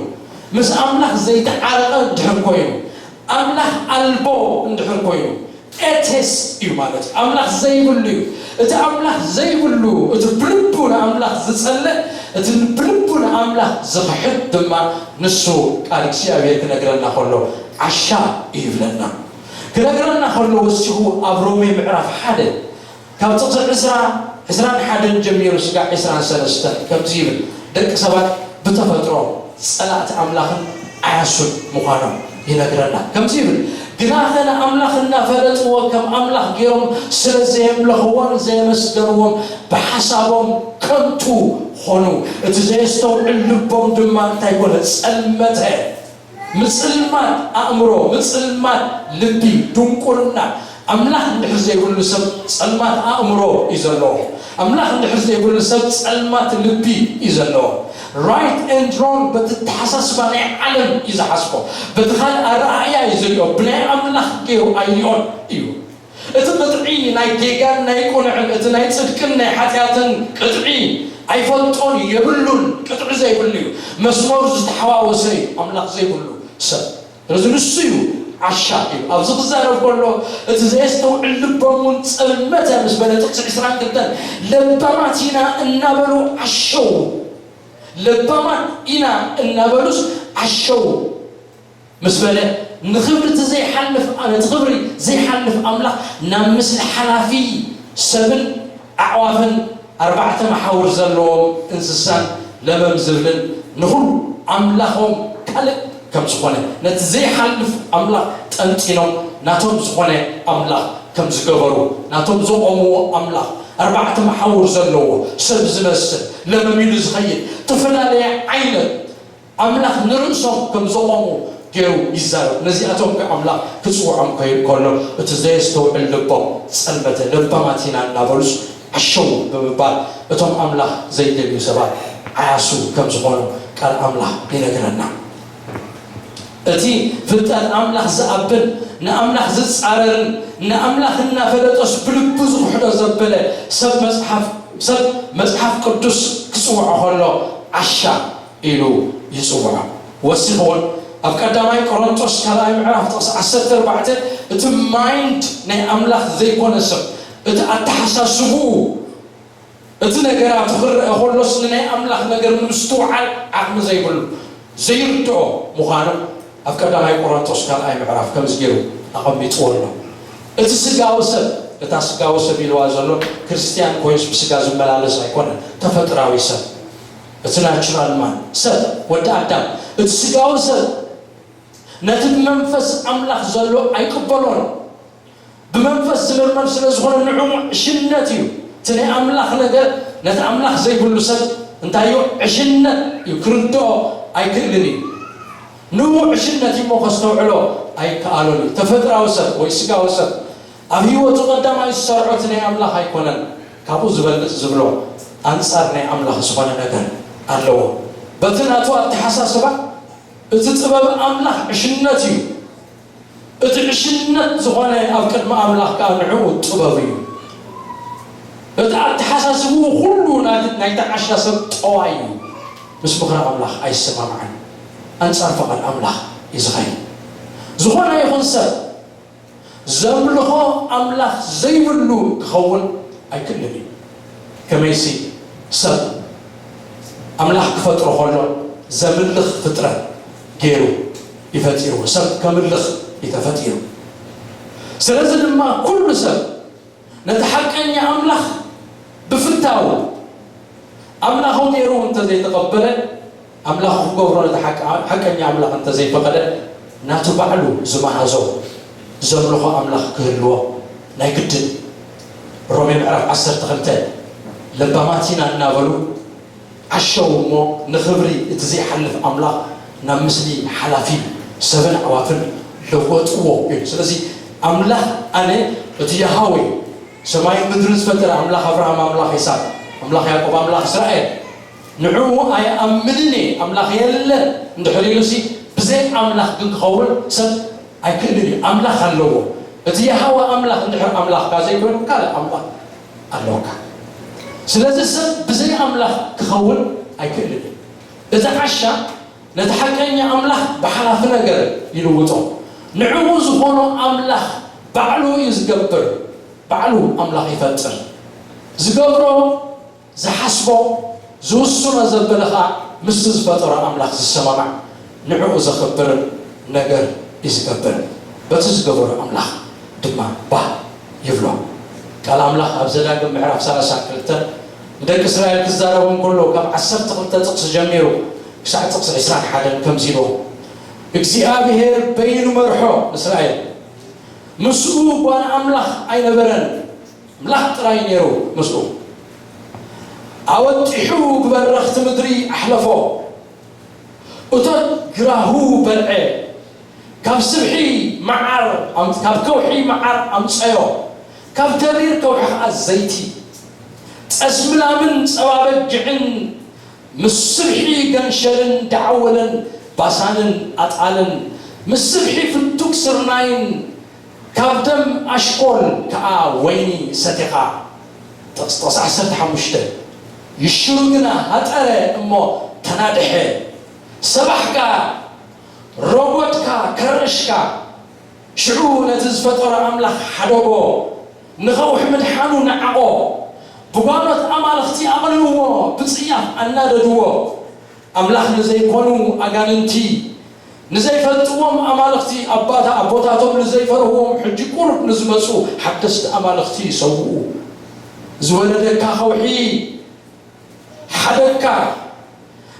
ምስ ኣምላኽ ዘይተዓረቐ እንድሕር ኮይኑ፣ ኣምላኽ ኣልቦ እንድሕር ኮይኑ፣ ኤቴስ እዩ ማለት እዩ። ኣምላኽ ዘይብሉ እዩ። እቲ ኣምላኽ ዘይብሉ፣ እቲ ብልቡ ንኣምላኽ ዝጸልእ፣ እቲ ብልቡ ንኣምላኽ ዝኽሕድ ድማ፣ ንሱ ቃል እግዚኣብሔር ክነግረና ከሎ ዓሻ እዩ ይብለና። ክነግረና ከሎ ወሲኹ ኣብ ሮሜ ምዕራፍ ሓደ ካብ ጥቕሲ ዕስራ፣ ዕስራን ሓደን ጀሚሩ ስጋዕ ዕስራን ሰለስተን ከምዚ ይብል፣ ደቂ ሰባት ብተፈጥሮ ጸላእቲ ኣምላኽን ዓያሱን ምዃኖም ይነግረና። ከምዚ ይብል፣ ግናኸ ንኣምላኽ እናፈለጥዎ ከም ኣምላኽ ገይሮም ስለ ዘየምለኽዎን ዘየመስገንዎን ብሓሳቦም ከንቱ ኾኑ። እቲ ዘየስተውዕል ልቦም ድማ እንታይ ኮነ? ጸልመተ። ምጽልማት ኣእምሮ፣ ምጽልማት ልቢ፣ ድንቁርና። ኣምላኽ እንድሕር ዘይብሉ ሰብ ጸልማት ኣእምሮ እዩ ዘለዎ። ኣምላኽ እንድሕር ዘይብሉ ሰብ ጸልማት ልቢ እዩ ዘለዎ። Right and wrong በቲ ኣተሓሳስባ ናይ ዓለም እዩ ዝሓስቦ። በቲ ካልእ ኣረኣእያ እዩ ዝሪኦ። ብናይ ኣምላኽ ገይሩ ኣይሪኦን እዩ። እቲ ቅጥዒ ናይ ጌጋን ናይ ቅኑዕን፣ እቲ ናይ ጽድቅን ናይ ሓጢኣትን ቅጥዒ ኣይፈልጦን እዩ፣ የብሉን። ቅጥዒ ዘይብሉ እዩ። መስመሩ ዝተሓዋወሰ እዩ ኣምላኽ ዘይብሉ ሰብ። ስለዚ ንሱ እዩ ዓሻ እዩ። ኣብዚ ክዛረብ ከሎ እቲ ዘየስተውዕል ልቦም እውን ጸልመተ ምስ በለ ጥቕሲ ዕስራን ክልተን ለባማት ኢና እናበሉ ዓሸው። ለባማት ኢና እናበሉስ ዓሸው። ምስ በለ ንኽብሪ እቲ ዘይሓልፍ፣ ነቲ ኽብሪ ዘይሓልፍ ኣምላኽ ናብ ምስሊ ሓላፊ ሰብን ኣዕዋፍን ኣርባዕተ መሓውር ዘለዎም እንስሳን ለመም ዝብልን ንኹሉ ኣምላኾም ካልእ ከም ዝኾነ፣ ነቲ ዘይሓልፍ ኣምላኽ ጠንጢኖም ናቶም ዝኾነ ኣምላኽ ከም ዝገበሩ፣ ናቶም ዘቖምዎ ኣምላኽ ኣርባዕተ መሓውር ዘለዎ ሰብ ዝመስል ለመም ኢሉ ዝኸይድ ዝተፈላለየ ዓይነት ኣምላኽ ንርእሶም ከም ዘቖሙ ገይሩ ይዛረብ። ነዚኣቶም ከ ኣምላኽ ክጽውዖም ከይ-፣ ከሎ፣ እቲ ዘየስተውዕል ልቦም ጸልመተ፣ ለባማት ኢና እናበሉስ ዓሸው ብምባል፣ እቶም ኣምላኽ ዘይደልዩ ሰባት ዓያሱ ከም ዝኾኑ ቃል ኣምላኽ ይነግረና። እቲ ፍልጠት ኣምላኽ ዝኣብን ንኣምላኽ ዝጻረርን ንኣምላኽ እናፈለጠስ ብልቡ ዝኽሕዶ ዘበለ ሰብ መጽሓፍ፣ ሰብ መጽሓፍ ቅዱስ ክጽውዖ ከሎ ዓሻ ኢሉ ይጽውዖ። ወሲኹ እውን ኣብ ቀዳማይ ቆሮንቶስ ካልኣይ ምዕራፍ ጥቕሲ ዓሰርተ ኣርባዕተ፣ እቲ ማይንድ ናይ ኣምላኽ ዘይኮነ ሰብ፣ እቲ ኣተሓሳስብኡ፣ እቲ ነገራቱ ክረአ ከሎስ ንናይ ኣምላኽ ነገር ንምስትውዓል ዓቕሚ ዘይብሉ፣ ዘይርድኦ ምዃኑ ኣብ ቀዳማይ ቆሮንቶስ ካልኣይ ምዕራፍ ከምዚ ገይሩ ኣቐሚጥዎ ኣሎ። እቲ ስጋዊ ሰብ፣ እታ ስጋዊ ሰብ ኢልዋ ዘሎ ክርስትያን ኮይኑስ ብስጋ ዝመላለስ ኣይኮነን፣ ተፈጥራዊ ሰብ፣ እቲ ናቹራል ማን፣ ሰብ፣ ወዲ ኣዳም፣ እቲ ስጋዊ ሰብ ነቲ ብመንፈስ ኣምላኽ ዘሎ ኣይቅበሎን። ብመንፈስ ዝምርመር ስለ ዝኾነ ንዕኡ ዕሽነት እዩ። እቲ ናይ ኣምላኽ ነገር ነቲ ኣምላኽ ዘይብሉ ሰብ እንታይ እዩ? ዕሽነት እዩ፣ ክርድኦ ኣይክእልን እዩ። ንኡ ዕሽነት እዩ እሞ ከስተውዕሎ ኣይከኣሎን እዩ። ተፈጥራዊ ሰብ ወይ ስጋዊ ሰብ ኣብ ህይወቱ ቀዳማይ ዝሰርዖ እቲ ናይ ኣምላኽ ኣይኮነን። ካብኡ ዝበልጽ ዝብሎ ኣንጻር ናይ ኣምላኽ ዝኾነ ነገር ኣለዎ። በቲ ናቱ ኣተሓሳስባ እቲ ጥበብ ኣምላኽ ዕሽነት እዩ። እቲ ዕሽነት ዝኾነ ኣብ ቅድሚ ኣምላኽ ከኣ ንዕኡ ጥበብ እዩ። እቲ ኣተሓሳስብኡ ኩሉ ናይቲ፣ ናይቲ ዓሻ ሰብ ጠዋይ እዩ። ምስ ምኽሪ ኣምላኽ ኣይሰማማዕን። ኣንጻር ፍቓድ ኣምላኽ እዩ ዝኸይድ። ዝኾነ ይኹን ሰብ ዘምልኾ ኣምላኽ ዘይብሉ ክኸውን ኣይክእልን እዩ። ከመይሲ ሰብ ኣምላኽ ክፈጥሮ ከሎ ዘምልኽ ፍጥረት፣ ገይሩ እዩ ፈጢርዎ። ሰብ ከምልኽ እዩ ተፈጢሩ። ስለዚ ድማ ኩሉ ሰብ ነቲ ሓቀኛ ኣምላኽ ብፍታው ኣምላኹ ገይሩ እንተዘይተቐበለ፣ ኣምላኹ ክገብሮ ነቲ ሓቀ-፣ ሓቀኛ ኣምላኽ እንተዘይፈቐደ፣ ናቱ ባዕሉ ዝመሃዞ ዘምልኾ ኣምላኽ ክህልዎ ናይ ግድን እዩ። ሮሜ ምዕራፍ ዓሰርተ ክልተ ለባማት ኢና እናበሉ ዓሸው እሞ ንኽብሪ እቲ ዘይሓልፍ ኣምላኽ ናብ ምስሊ ሓላፊ ሰብን ኣዕዋፍን ለወጥዎ እዩ። ስለዚ ኣምላኽ ኣነ እቲ ያሃዌ ሰማይን ምድርን ዝፈጠረ ኣምላኽ ኣብርሃም፣ ኣምላኽ ይስሐቅ፣ ኣምላኽ ያዕቆብ፣ ኣምላኽ እስራኤል ንዕኡ ኣይኣምንን እየ፣ ኣምላኽ የለን እንድሕር ኢሉሲ ብዘይ ኣምላኽ ግን ክኸውን ሰብ ኣይክእልን እዩ። ኣምላኽ ኣለዎ። እቲ ያሃዋ ኣምላኽ እንድሕር ኣምላኽካ ዘይኮይኑ ካልእ ኣምላኽ ኣለውካ። ስለዚ ሰብ ብዘይ ኣምላኽ ክኸውን ኣይክእልን እዩ። እዚ ዓሻ ነቲ ሓቀኛ ኣምላኽ ብሓላፊ ነገር ይልውጦ። ንዕኡ ዝኾኖ ኣምላኽ ባዕሉ እዩ ዝገብር። ባዕሉ ኣምላኽ ይፈጥር። ዝገብሮ ዝሓስቦ ዝውስኖ ዘበለ ኸኣ ምስቲ ዝፈጠሮ ኣምላኽ ዝሰማማዕ ንዕኡ ዘኽብር ነገር እዩ ዝገብር። በቲ ዝገበሮ ኣምላኽ ድማ ባህ ይብሎ። ቃል ኣምላኽ ኣብ ዘዳግም ምዕራፍ ሰላሳ ክልተ ንደቂ እስራኤል ክዛረቦም ከሎ ካብ ዓሰርተ ክልተ ጥቕሲ ጀሚሩ ክሳዕ ጥቕሲ ዕስራን ሓደን ከምዚ ኢልዎ፣ እግዚኣብሄር በይኑ መርሖ ንእስራኤል፣ ምስኡ ጓል ኣምላኽ ኣይነበረን። ኣምላኽ ጥራይ ነይሩ ምስኡ። ኣወጢሑ ብበረኽቲ ምድሪ ኣሕለፎ። እቶት ግራሁ በልዐ። ካብ ስብሒ መዓር ኣም-፣ ካብ ከውሒ መዓር ኣምጸዮ። ካብ ተሪር ከውሒ ኸኣ ዘይቲ። ጠስሚ ላምን ጸባ በጊዕን ምስ ስብሒ ገንሸልን ደዓወለን ባሳንን ኣጣልን፣ ምስ ስብሒ ፍቱግ ስርናይን ካብ ደም ኣሽኮል ከኣ ወይኒ ሰቲኻ። ጥቕሲ ዓሰርተ ሓሙሽተ፣ ይሽሩ ግና ሃጠረ እሞ ተናድሐ። ሰባሕካ፣ ረጎድካ፣ ከርሽካ። ሽዑ ነቲ ዝፈጠሮ ኣምላኽ ሓደጎ፣ ንኸውሒ ምድሓኑ ነዓቖ። ብጓኖት ኣማልኽቲ ኣቕንእዎ፣ ብጽያፍ ኣናደድዎ። ኣምላኽ ንዘይኮኑ ኣጋንንቲ፣ ንዘይፈልጥዎም ኣማልኽቲ፣ ኣባታ-፣ ኣቦታቶም ንዘይፈርህዎም፣ ሕጂ ቁሩብ ንዝመጹ ሓደስቲ ኣማልኽቲ ይሰውኡ። ዝወለደካ ከውሒ ሓደግካ፣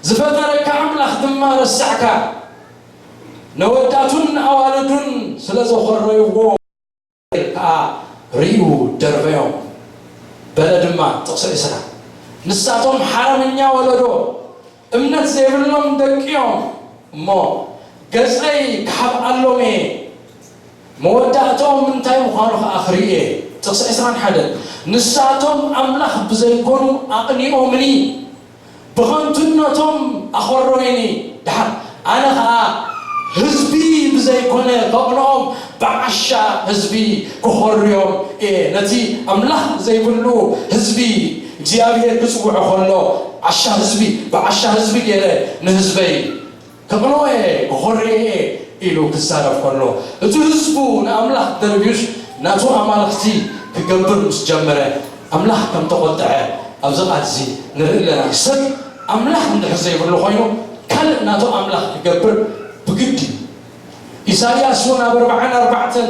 ዝፈጠረካ ኣምላኽ ድማ ረሳዕካ። ነወዳቱን ኣዋልዱን ስለ ዘኾረይዎ፣ ከኣ ርእዩ ደርበዮም። በለ ድማ፣ ጥቕሲ ዕስራ፣ ንሳቶም ሓረምኛ ወለዶ፣ እምነት ዘይብሎም ደቂዮም እሞ፣ ገጸይ ክሓብኣሎም እየ፣ መወዳእቶም እንታይ ምዃኑ ኸኣ ክርኢ እየ። ጥቕሲ ዕስራን ሓደን፣ ንሳቶም ኣምላኽ ብዘይኮኑ ኣቕኒኦምኒ፣ ብኸንቱነቶም ኣኾረዩኒ። ደሓር ኣነ ኸኣ ህዝቢ ብዘይኮነ ከቕንኦም፣ ብዓሻ ህዝቢ ክኾርዮም እየ። ነቲ ኣምላኽ ዘይብሉ ህዝቢ እግዚኣብሔር ክጽውዖ ከሎ፣ ዓሻ ህዝቢ፣ ብዓሻ ህዝቢ ገይረ ንህዝበይ ከቕንኦ እየ፣ ክኾርዮ እየ ኢሉ ክዛረብ ከሎ፣ እቲ ህዝቡ ንኣምላኽ ደርብዩስ ናቱ ኣማልኽቲ ክገብር ምስ ጀመረ፣ ኣምላኽ ከም ተቖጥዐ ኣብዚ ቃል እዚ ንርኢ ኣለና። ሰብ ኣምላኽ እንድሕር ዘይብሉ ኮይኑ፣ ካልእ ናቱ ኣምላኽ ክገብር ብግዲ እዩ። ኢሳይያስ እውን ኣብ ኣርብዓን ኣርባዕተን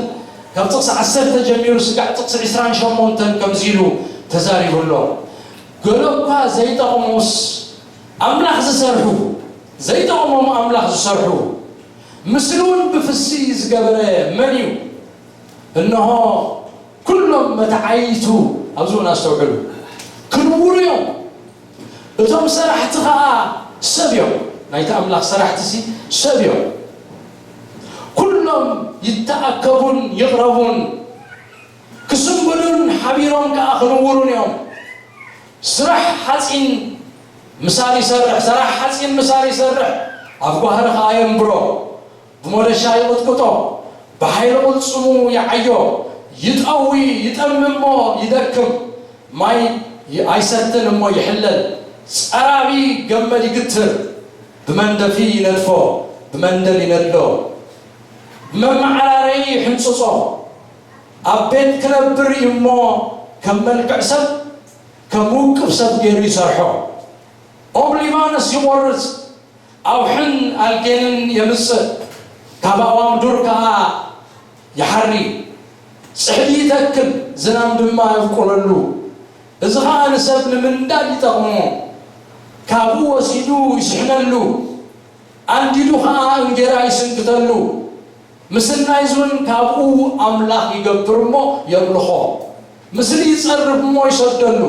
ካብ ጥቕሲ ዓሰርተ ጀሚሩ ስጋዕ ጥቕሲ ዕስራን ሸሞንተን ከምዚ ኢሉ ተዛሪቡ ኣሎ። ገለ እኳ ዘይጠቕሙስ ኣምላኽ ዝሰርሑ፣ ዘይጠቕሞም ኣምላኽ ዝሰርሑ፣ ምስሊ እውን ብፍሲ ዝገበረ መን እዩ? እንሆ፣ ኩሎም መተዓይይቱ፣ ኣብዚ እውን ኣስተውዕሉ፣ ክንውሩ እዮም። እቶም ሰራሕቲ ኸኣ ሰብ እዮም። ናይቲ ኣምላኽ ሰራሕቲሲ ሰብ እዮም። ኩሎም ይተኣከቡን ይቕረቡን፣ ክስንብዱን ሓቢሮም ከኣ ክንውሩን እዮም። ስራሕ ሓጺን ምሳር ይሰርሕ፣ ሰራሕ ሓጺን ምሳር ይሰርሕ፣ ኣብ ጓህሪ ኸኣ የንብሮ። ብሞደሻ ይቕጥቅጦ፣ ብሓይሊ ቅልጽሙ ይዓዮ፣ ይጠዊ፣ ይጠሚ እሞ ይደክም፣ ማይ ይ-፣ ኣይሰትን እሞ ይሕለል፣ ጸራቢ ገመድ ይግትር፣ ብመንደፊ ይነድፎ፣ ብመንደል ይነድሎ፣ ብመመዓራረዪ ይሕንጽጾ፣ ኣብ ቤት ክነብር እዩ እሞ ከም መልክዕ ሰብ፣ ከም ውቅብ ሰብ ገይሩ ይሰርሖ። ኦም ሊባኖስ ይቖርጽ፣ ኣውሕን ኣልጌንን የምጽእ፣ ካብ ኣእዋም ዱር ከኣ ይሓሪ፣ ጽሕዲ ይተክል፣ ዝናም ድማ የብቁለሉ። እዚ ኸኣ ንሰብ ንምንዳድ ይጠቕሞ፣ ካብኡ ወሲዱ ይስሕነሉ፣ ኣንዲዱ ኸኣ እንጌራ ይስንክተሉ። ምስናይዝ እውን ካብኡ ኣምላኽ ይገብር እሞ የምልኾ፣ ምስሊ ይጸርብ እሞ ይሰደሉ።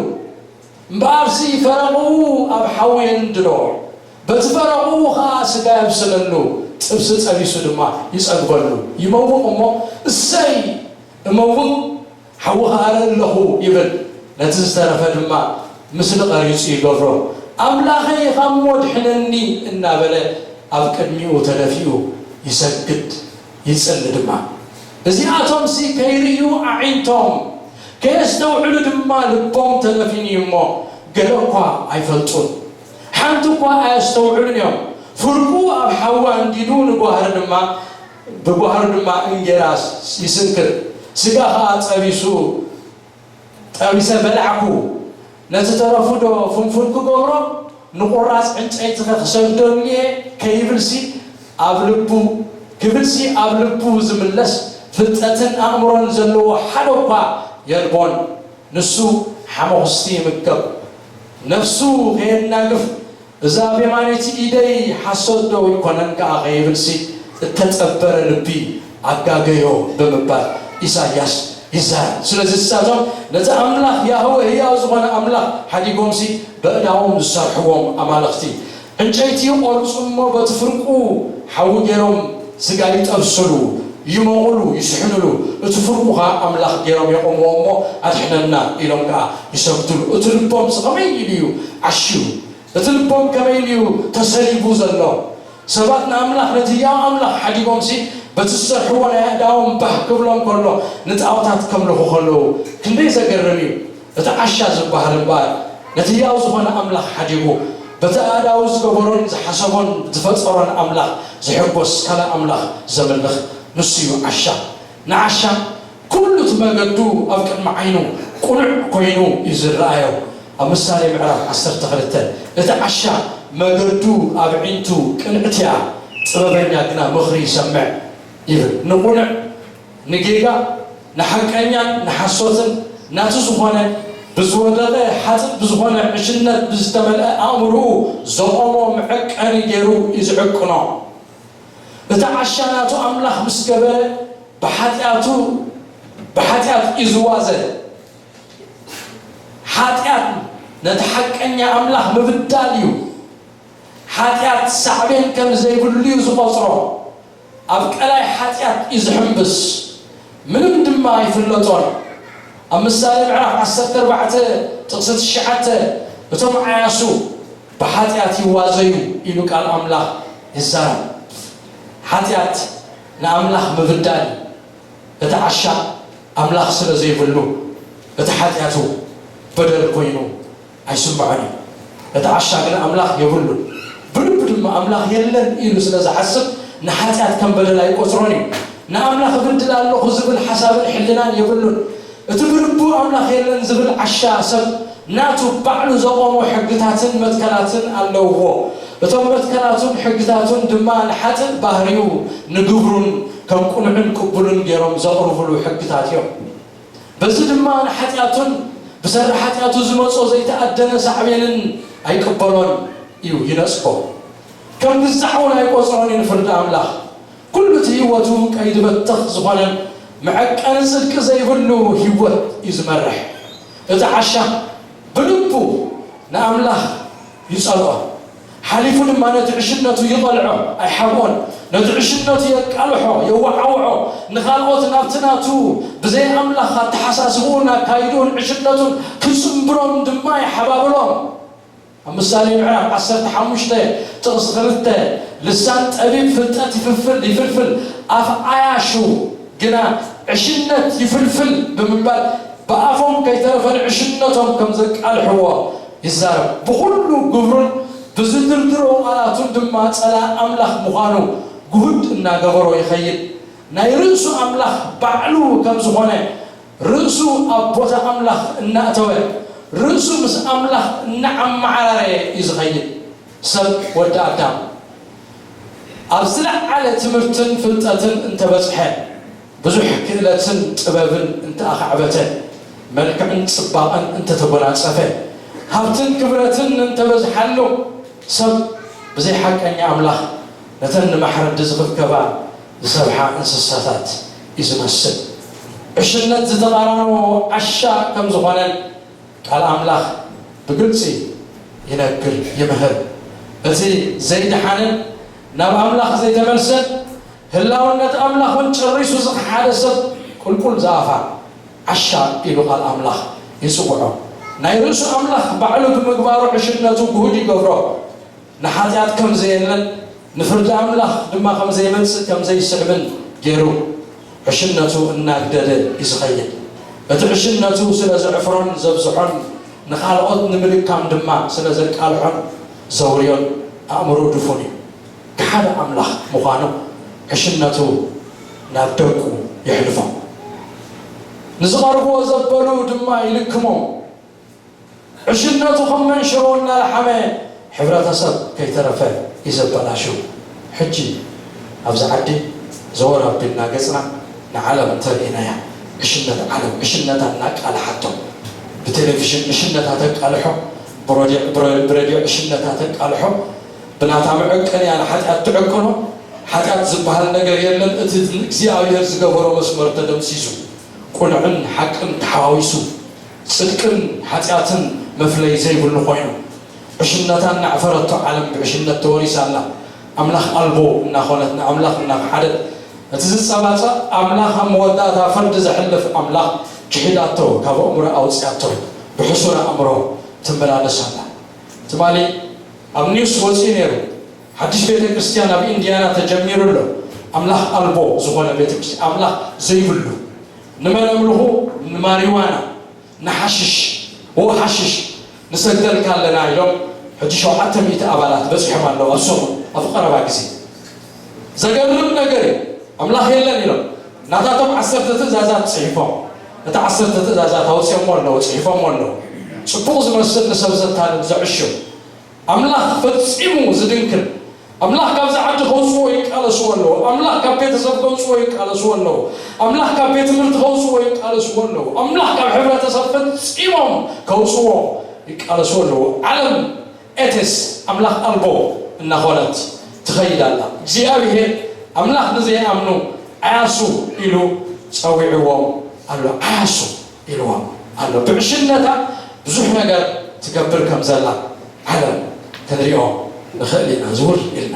እምበኣርሲ ፈረቕኡ ኣብ ሓዊ የንድዶ፣ በቲ ፈረቕኡ ኸኣ ስጋ የብስለሉ፣ ጥብሲ ጠቢሱ ድማ ይጸግበሉ። ይመውቕ እሞ፣ እሰይ እመውቕ፣ ሓዊ ኸኣ እርኢ ኣለኹ ይብል። ነቲ ዝተረፈ ድማ ምስሊ ቐሪጹ ይገብሮ። ኣምላኸይ ኻብ ሞት ድሕነኒ እናበለ ኣብ ቅድሚኡ ተደፊኡ ይሰግድ ይጽሊ ድማ። እዚኣቶምሲ ከይርእዩ ኣዒንቶም፣ ከየስተውዕሉ ድማ ልቦም ተደፊኑ እዩ እሞ፣ ገለ እኳ ኣይፈልጡን፣ ሓንቲ እኳ ኣየስተውዕሉን እዮም። ፍርቁ ኣብ ሓዊ ኣንዲዱ ንጓህሪ ድማ፣ ብጓህሪ ድማ እንጌራ ይስንክር፣ ስጋ ኸኣ ጠቢሱ፣ ጠቢሰ በላዕኩ። ነቲ ተረፉ ዶ ፍንፉን ክገብሮ? ንቑራጽ ዕንጨይቲኸ ክሰግደሉ እየ? ከይብልሲ ኣብ ልቡ፣ ክብልሲ ኣብ ልቡ ዝምለስ ፍልጠትን ኣእምሮን ዘለዎ ሓደ እኳ የልቦን። ንሱ ሓመኹስቲ ይምገብ፣ ነፍሱ ከየናግፍ፣ እዛ ብየማነይቲ ኢደይ ሓሶት ዶ ኣይኮነን ከኣ ከይብልሲ፣ እተጸበረ ልቢ ኣጋገዮ ብምባል ኢሳይያስ ይዛረብ። ስለዚ ንሳቶም ነቲ ኣምላኽ ያህወ፣ ህያው ዝኾነ ኣምላኽ ሓዲጎምሲ፣ በእዳዎም ዝሰርሕዎም ኣማልኽቲ ዕንጨይቲ ይቖርጹ እሞ፣ በቲ ፍርቁ ሓዊ ገይሮም ስጋ ይጠብስሉ፣ ይሞቑሉ፣ ይስሕኑሉ። እቲ ፍርቁ ኸኣ ኣምላኽ ገይሮም የቖምዎ እሞ፣ ኣድሕነና ኢሎም ከኣ ይሰግዱሉ። እቲ ልቦምሲ ኸመይ ኢሉ እዩ ዓሽዩ? እቲ ልቦም ከመይ ኢሉ እዩ ተሰሊቡ ዘሎ? ሰባት ንኣምላኽ፣ ነቲ ህያው ኣምላኽ ሓዲጎምሲ፣ በቲ ዝሰርሕዎ ናይ ኣእዳዎም ባህ ክብሎም ከሎ፣ ንጣኦታት ከምልኹ ከለዉ፣ ክንደይ ዘገርም እዩ። እቲ ዓሻ ዝበሃል እምበኣር፣ ነቲ ህያው ዝኾነ ኣምላኽ ሓዲጉ፣ በቲ ኣእዳዉ ዝገበሮን ዝሓሰቦን ዝፈጠሮን ኣምላኽ ዝሕጎስ ካልእ ኣምላኽ ዘምልኽ ንሱ እዩ ዓሻ። ንዓሻ ኩሉ እቲ መገዱ ኣብ ቅድሚ ዓይኑ ቅኑዕ ኮይኑ እዩ ዝረኣዮ። ኣብ ምሳሌ ምዕራፍ ዓሰርተ ክልተ፣ እቲ ዓሻ መገዱ ኣብ ኣዒንቱ ቅንዕቲ እያ፣ ጥበበኛ ግና ምኽሪ ይሰምዕ ይብል። ንቕኑዕ፣ ንጌጋ፣ ንሓቀኛን ንሓሶትን ናቱ ዝኾነ፣ ብዝወደቐ ሓጥእ ብዝኾነ ዕሽነት ብዝተመልአ ኣእምሮኡ ዘቖሞ መዐቀኒ ገይሩ እዩ ዝዕቅኖ። እቲ ዓሻ ናቱ ኣምላኽ ምስ ገበረ፣ ብሓጢኣቱ፣ ብሓጢኣት እዩ ዝዋዘ። ሓጢኣት ነቲ ሓቀኛ ኣምላኽ ምብዳል እዩ። ሓጢኣት ሳዕቤን ከም ዘይብሉ እዩ ዝቖጽሮ። ኣብ ቀላይ ሓጢኣት እዩ ዝሕምብስ፣ ምንም ድማ ኣይፍለጦን። ኣብ ምሳሌ ምዕራፍ ዓሰርተ ኣርባዕተ ጥቕሲ ትሽዓተ፣ እቶም ዓያሱ ብሓጢኣት ይዋዘዩ ኢሉ ቃል ኣምላኽ ይዛረብ። ሓጢኣት ንኣምላኽ ምብዳል እዩ። እቲ ዓሻ ኣምላኽ ስለ ዘይብሉ፣ እቲ ሓጢኣቱ በደል ኮይኑ ኣይስምዖን እዩ። እቲ ዓሻ ግን ኣምላኽ የብሉን። ብልቡ ድማ ኣምላኽ የለን ኢሉ ስለ ዝሓስብ፣ ንሓጢኣት ከም በደል ኣይቆጽሮን እዩ። ንኣምላኽ እብድል ኣለኹ ዝብል ሓሳብን ሕልናን የብሉን። እቲ ብልቡ ኣምላኽ የለን ዝብል ዓሻ ሰብ፣ ናቱ ባዕሉ ዘቖሞ ሕግታትን መትከላትን ኣለውዎ። እቶም መትከላቱን ሕግታቱን ድማ ንሓጥእ ባህሪኡ፣ ንግብሩን ከም ቅኑዕን ቅቡልን ገይሮም ዘቕርብሉ ሕግታት እዮም። በዚ ድማ ንሓጢኣቱን ብሰሪ ሓጢኣቱ ዝመጾ ዘይተኣደነ ሳዕቤንን ኣይቅበሎን እዩ፣ ይነጽጎ። ከም ግዛዕ እውን ኣይቆጽሮን እዩ ንፍርዲ ኣምላኽ። ኩሉ እቲ ህይወቱ ቀይዲ በተኽ ዝኾነን መዐቀኒ ጽድቂ ዘይብሉ ህይወት እዩ ዝመርሕ። እቲ ዓሻ ብልቡ ንኣምላኽ ይጸልኦ። ሓሊፉ ድማ ነቲ ዕሽነቱ ይቐልዖ፣ ኣይሓብኦን። ነቲ ዕሽነቱ የቃልሖ፣ የወዓውዖ። ንኻልኦት ናብቲ ናቱ ብዘይ ኣምላኽ ኣተሓሳስብኡን ኣካይድኡን ዕሽነቱን ክጽንብሮም ድማ ይሓባብሎም። ኣብ ምሳሌ ምዕራፍ ዓሰርተ ሓሙሽተ ጥቕሲ ክልተ፣ ልሳን ጠቢብ ፍልጠት ይፍልፍል፣ ይፍልፍል፣ ኣፍ ዓያሹ ግና ዕሽነት ይፍልፍል ብምባል፣ ብኣፎም ከይተረፈ ንዕሽነቶም ከም ዘቃልሕዎ ይዛረብ። ብኹሉ ግብሩን ብዝድርድሮ ቃላቱን ድማ ጸላእ ኣምላኽ ምዃኑ ግሁድ እናገበሮ ይኸይድ። ናይ ርእሱ ኣምላኽ ባዕሉ ከም ዝኾነ፣ ርእሱ ኣብ ቦታ ኣምላኽ እናእተወ፣ ርእሱ ምስ ኣምላኽ እናዓመዓራረየ እዩ ዝኸይድ። ሰብ ወዲ ኣዳም ኣብ ዝለዓለ ትምህርትን ፍልጠትን እንተበጽሐ፣ ብዙሕ ክእለትን ጥበብን እንተኣኻዕበተ፣ መልክዕን ጽባቐን እንተተጎናጸፈ፣ ሃብትን ክብረትን እንተበዝሓሉ፣ ሰብ ብዘይ ሓቀኛ ኣምላኽ ነተን ንማሕረዲ ዝኽብከባ ዝሰብሓ እንስሳታት እዩ ዝመስል። ዕሽነት ዝተቓራንዎ ዓሻ ከም ዝኾነን ቃል ኣምላኽ ብግልጺ ይነግር፣ ይምህር። እቲ ዘይደሓንን ናብ ኣምላኽ ዘይተመልሰን፣ ህላውነት ኣምላኽ እውን ጨሪሱ ዝኸሓደ ሰብ ቁልቁል ዝኣፋ ዓሻ ኢሉ ቃል ኣምላኽ ይጽውዖ። ናይ ርእሱ ኣምላኽ ባዕሉ ብምግባሩ ዕሽነቱ ግሁድ ይገብሮ። ንሓጢኣት ከም ዘየለን ንፍርዲ ኣምላኽ ድማ ከም ዘይመጽእ ከም ዘይስዕብን ገይሩ ዕሽነቱ እናግደደ እዩ ዝኸይድ። እቲ ዕሽነቱ ስለ ዘዕፍሮን ዘብዝሖን ንኻልኦት ንምልካም ድማ ስለ ዘቃልሖን ዘውርዮን ኣእምሮ ድፉን እዩ። ሓደ ኣምላኽ ምዃኑ ዕሽነቱ ናብ ደቁ የሕልፎ። ንዝቐርብዎ ዘበሉ ድማ ይልክሞም። ዕሽነቱ ከም መንሽሮ እናለሓመ ሕብረተሰብ ከይተረፈ እዩ ዘበላሹ። ሕጂ ኣብዚ ዓዲ ዘወር ኣቢልና ገጽና ንዓለም እንተርኢናያ ዕሽነት ዓለም ዕሽነታ እናቃልሓቶ ብቴሌቪዥን ዕሽነታ ተቃልሖ፣ ብሮድዮ- ብረ- ብሬድዮ ዕሽነታ ተቃልሖ፣ ብናታ መዐቀንያ ንሓጢኣት ትዕቅኖ። ሓጢኣት ዝበሃል ነገር የለን። እቲ እግዚኣብሔር ዝገበሮ መስመር ተደምሲሱ፣ ቅኑዕን ሓቅን ተሓዋዊሱ፣ ጽድቅን ሓጢኣትን መፍለይ ዘይብሉ ኮይኑ፣ ዕሽነታ እናዕፈረቶ ዓለም ብዕሽነት ተወሪሳ ኣላ። ኣምላኽ ኣልቦ እናኾነት ንኣምላኽ እናኸሓደት፣ እቲ ዝጸባጸ ኣምላኽ ኣብ መወዳእታ ፍርዲ ዘሕልፍ ኣምላኽ ክሒዳቶ፣ ካብ ኣእምሮ ኣውጽያቶ፣ ብሕሱር ኣእምሮ ትመላለስ ኣላ። ትማሊ ኣብ ኒውስ ወጺኡ ነይሩ። ሓድሽ ቤተ ክርስቲያን ኣብ ኢንዲያና ተጀሚሩ ኣሎ። ኣምላኽ ኣልቦ ዝኾነ ቤተ ክርስቲያን፣ ኣምላኽ ዘይብሉ፣ ንመን ኣምልኹ? ንማሪዋና፣ ንሓሽሽ። ኦ ሓሽሽ ንሰግደልካ ኣለና ኢሎም ሕጂ ሸውዓተ ሚእቲ ኣባላት በጺሖም ኣለዉ ኣብ ሰሙን፣ ኣብ ቀረባ ግዜ። ዘገርም ነገር እዩ። ኣምላኽ የለን ኢሎም ናታቶም ዓሰርተ ትእዛዛት ጽሒፎም፣ እቲ ዓሰርተ ትእዛዛት ኣውጺኦሞ ኣለዉ፣ ጽሒፎሞ ኣለዉ። ጽቡቕ ዝመስል ንሰብ ዘታልል ዘዕሽው ኣምላኽ ፈጺሙ ዝድንክል፣ ኣምላኽ ካብዚ ዓዲ ከውጽዎ ይቃለስዎ ኣለዉ። ኣምላኽ ካብ ቤተሰብ ከውጽዎ ይቃለስዎ ኣለዉ። ኣምላኽ ካብ ቤት ትምህርቲ ከውጽዎ ይቃለስዎ ኣለዉ። ኣምላኽ ካብ ሕብረተሰብ ፈጺሞም ከውጽዎ ይቃለስዎ ኣለዉ። ዓለም ኤቴስ ኣምላኽ ኣልቦ እናኾነት ትኸይድ ኣላ። እግዚኣብሔር ኣምላኽ ንዘይኣምኑ ዓያሱ ኢሉ ጸዊዕዎም ኣሎ። ዓያሱ ኢልዎም ኣሎ። ብዕሽነታ ብዙሕ ነገር ትገብር ከም ዘላ ዓለም ክንሪኦ ንኽእል ኢና። ዝውር ኢልና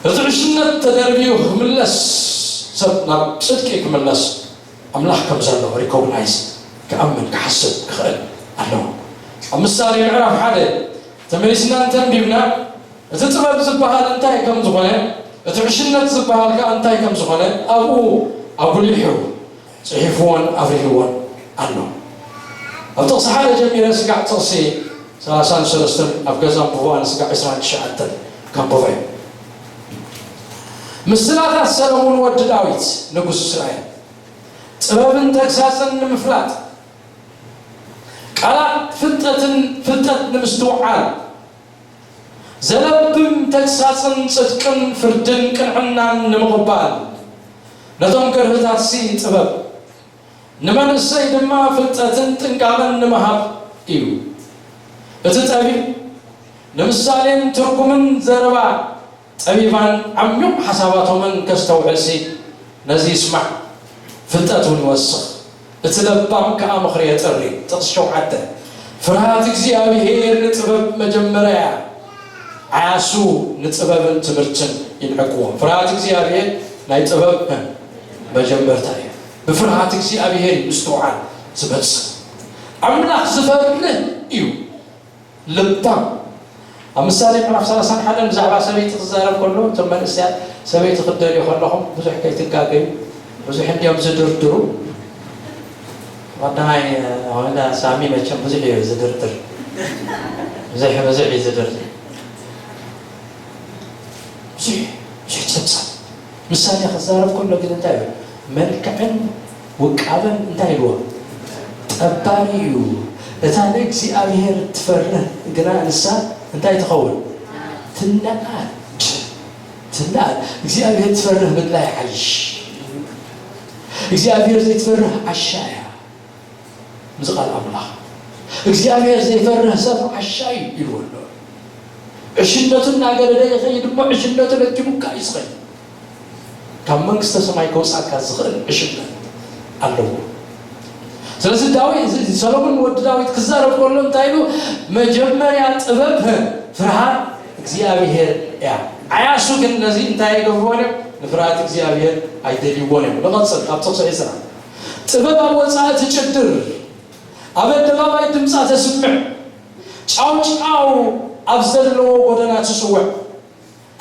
እቲ ዕሽነት ተደርብዩ ክምለስ፣ ሰብ ናብ ጽድቂ ክምለስ ኣምላኽ ከም ዘሎ ሪኮግናይዝ ክኣምን ክሓስብ ክኽእል ኣለዎ። ኣብ ምሳሌ ምዕራፍ ሓደ ተመሊስና እንተንቢብና እቲ ጥበብ ዝበሃል እንታይ ከም ዝኾነ፣ እቲ ዕሽነት ዝበሃል ከኣ እንታይ ከም ዝኾነ ኣብኡ ኣጉሊሑ ጽሒፍዎን ኣብሪህዎን ኣሎ። ኣብ ጥቕሲ ሓደ ጀሚረ ስጋዕ ጥቕሲ ሰላሳን ሰለስተን ኣብ ገዛ ኣንብቦ፣ ኣነ ስጋዕ ዕስራን ትሽዓተን ከንብቦ እየ። ምስላታት ሰለሙን ወዲ ዳዊት ንጉስ እስራኤል ጥበብን ተግሳጽን ንምፍላጥ ቃላት ፍልጠትን ፍልጠት ንምስትውዓል ዘለብም ተግሳጽን ጽድቅን ፍርድን ቅንዕናን ንምቕባል ነቶም ገርህታትሲ ጥበብ ንመንእሰይ ድማ ፍልጠትን ጥንቃቐን ንምሃብ እዩ። እቲ ጠቢብ ንምሳሌን ትርጉምን ዘረባ ጠቢባን ዓሚቕ ሓሳባቶምን ከስተውዕልሲ ነዚ ይስማዕ፣ ፍልጠት እውን ይወስኽ፣ እቲ ለባም ከኣ ምኽሪ የጥሪ። ጥቕሲ ሸውዓተ ፍርሃት እግዚኣብሔር ንጥበብ መጀመርያ እያ። ዓያሱ ንጥበብን ትምህርትን ይንዕቅዎም። ፍርሃት እግዚኣብሔር ናይ ጥበብ መጀመርታ እዩ። ብፍርሃት እግዚኣብሔር እዩ ምስትውዓል ዝመጽእ። ኣምላኽ ዝፈርህ እዩ ልባም። ኣብ ምሳሌ ምዕራፍ ሰላሳን ሓደን ብዛዕባ ሰበይቲ ክዛረብ ከሎ፣ እቶም መንእሰያት ሰበይቲ ክትደልዩ ከለኹም ብዙሕ ከይትጋገዩ፣ ብዙሕ እንዲዮም ዝድርድሩ። ቀዳማይ፣ እ፣ ወላ ሳሚ መቸም ብዙሕ እዩ ዝድርድር። ብዙሕ፣ ብዙሕ እዩ ዝድርድር። ብዙሕ፣ ብዙሕ ጸብጻብ። ምሳሌ ክዛረብ ከሎ ግን እንታይ እዩ? መልክዕን ውቃበን እንታይ ኢልዎ? ጠባሪ እዩ። እታ ንእግዚኣብሔር ትፈርህ ግና ንሳ እንታይ ትኸውን? ትነኣድ። ትላል እግዚኣብሔር ትፈርህ ምድላይ ሓይሽ እግዚኣብሔር ዘይትፈርህ ዓሻ እያ። ምስ ቃል ኣምላኽ እግዚኣብሔር ዘይፈርህ ሰብ ዓሻ እዩ ኢልዎ ኣሎ። ዕሽነቱ እናገደደ ይኸይድ እሞ ዕሽነቱ ለኪሙካ እዩ ዝኸይድ። ካብ መንግስተ ሰማይ ከውፃካ ዝኽእል ዕሽነት ኣለዎ። ስለዚ ዳዊት ሰሎሞን ወዲ ዳዊት ክዛረብ ከሎ እንታይ ኢሉ? መጀመርያ ጥበብ ፍርሃት እግዚኣብሔር እያ። ዓያሱ ግን ነዚ እንታይ ኣይገብርዎን እዮም? ንፍርሃት እግዚኣብሔር ኣይደልይዎን እዮም። ንቐፅል ካብ ጥቕሲ ዒስራ። ጥበብ ኣብ ወፃኢ ትጭድር፣ ኣብ ኣደባባይ ድምፃ ተስምዕ፣ ጫውጫው ኣብ ዘለዎ ጎደና ትስውዕ፣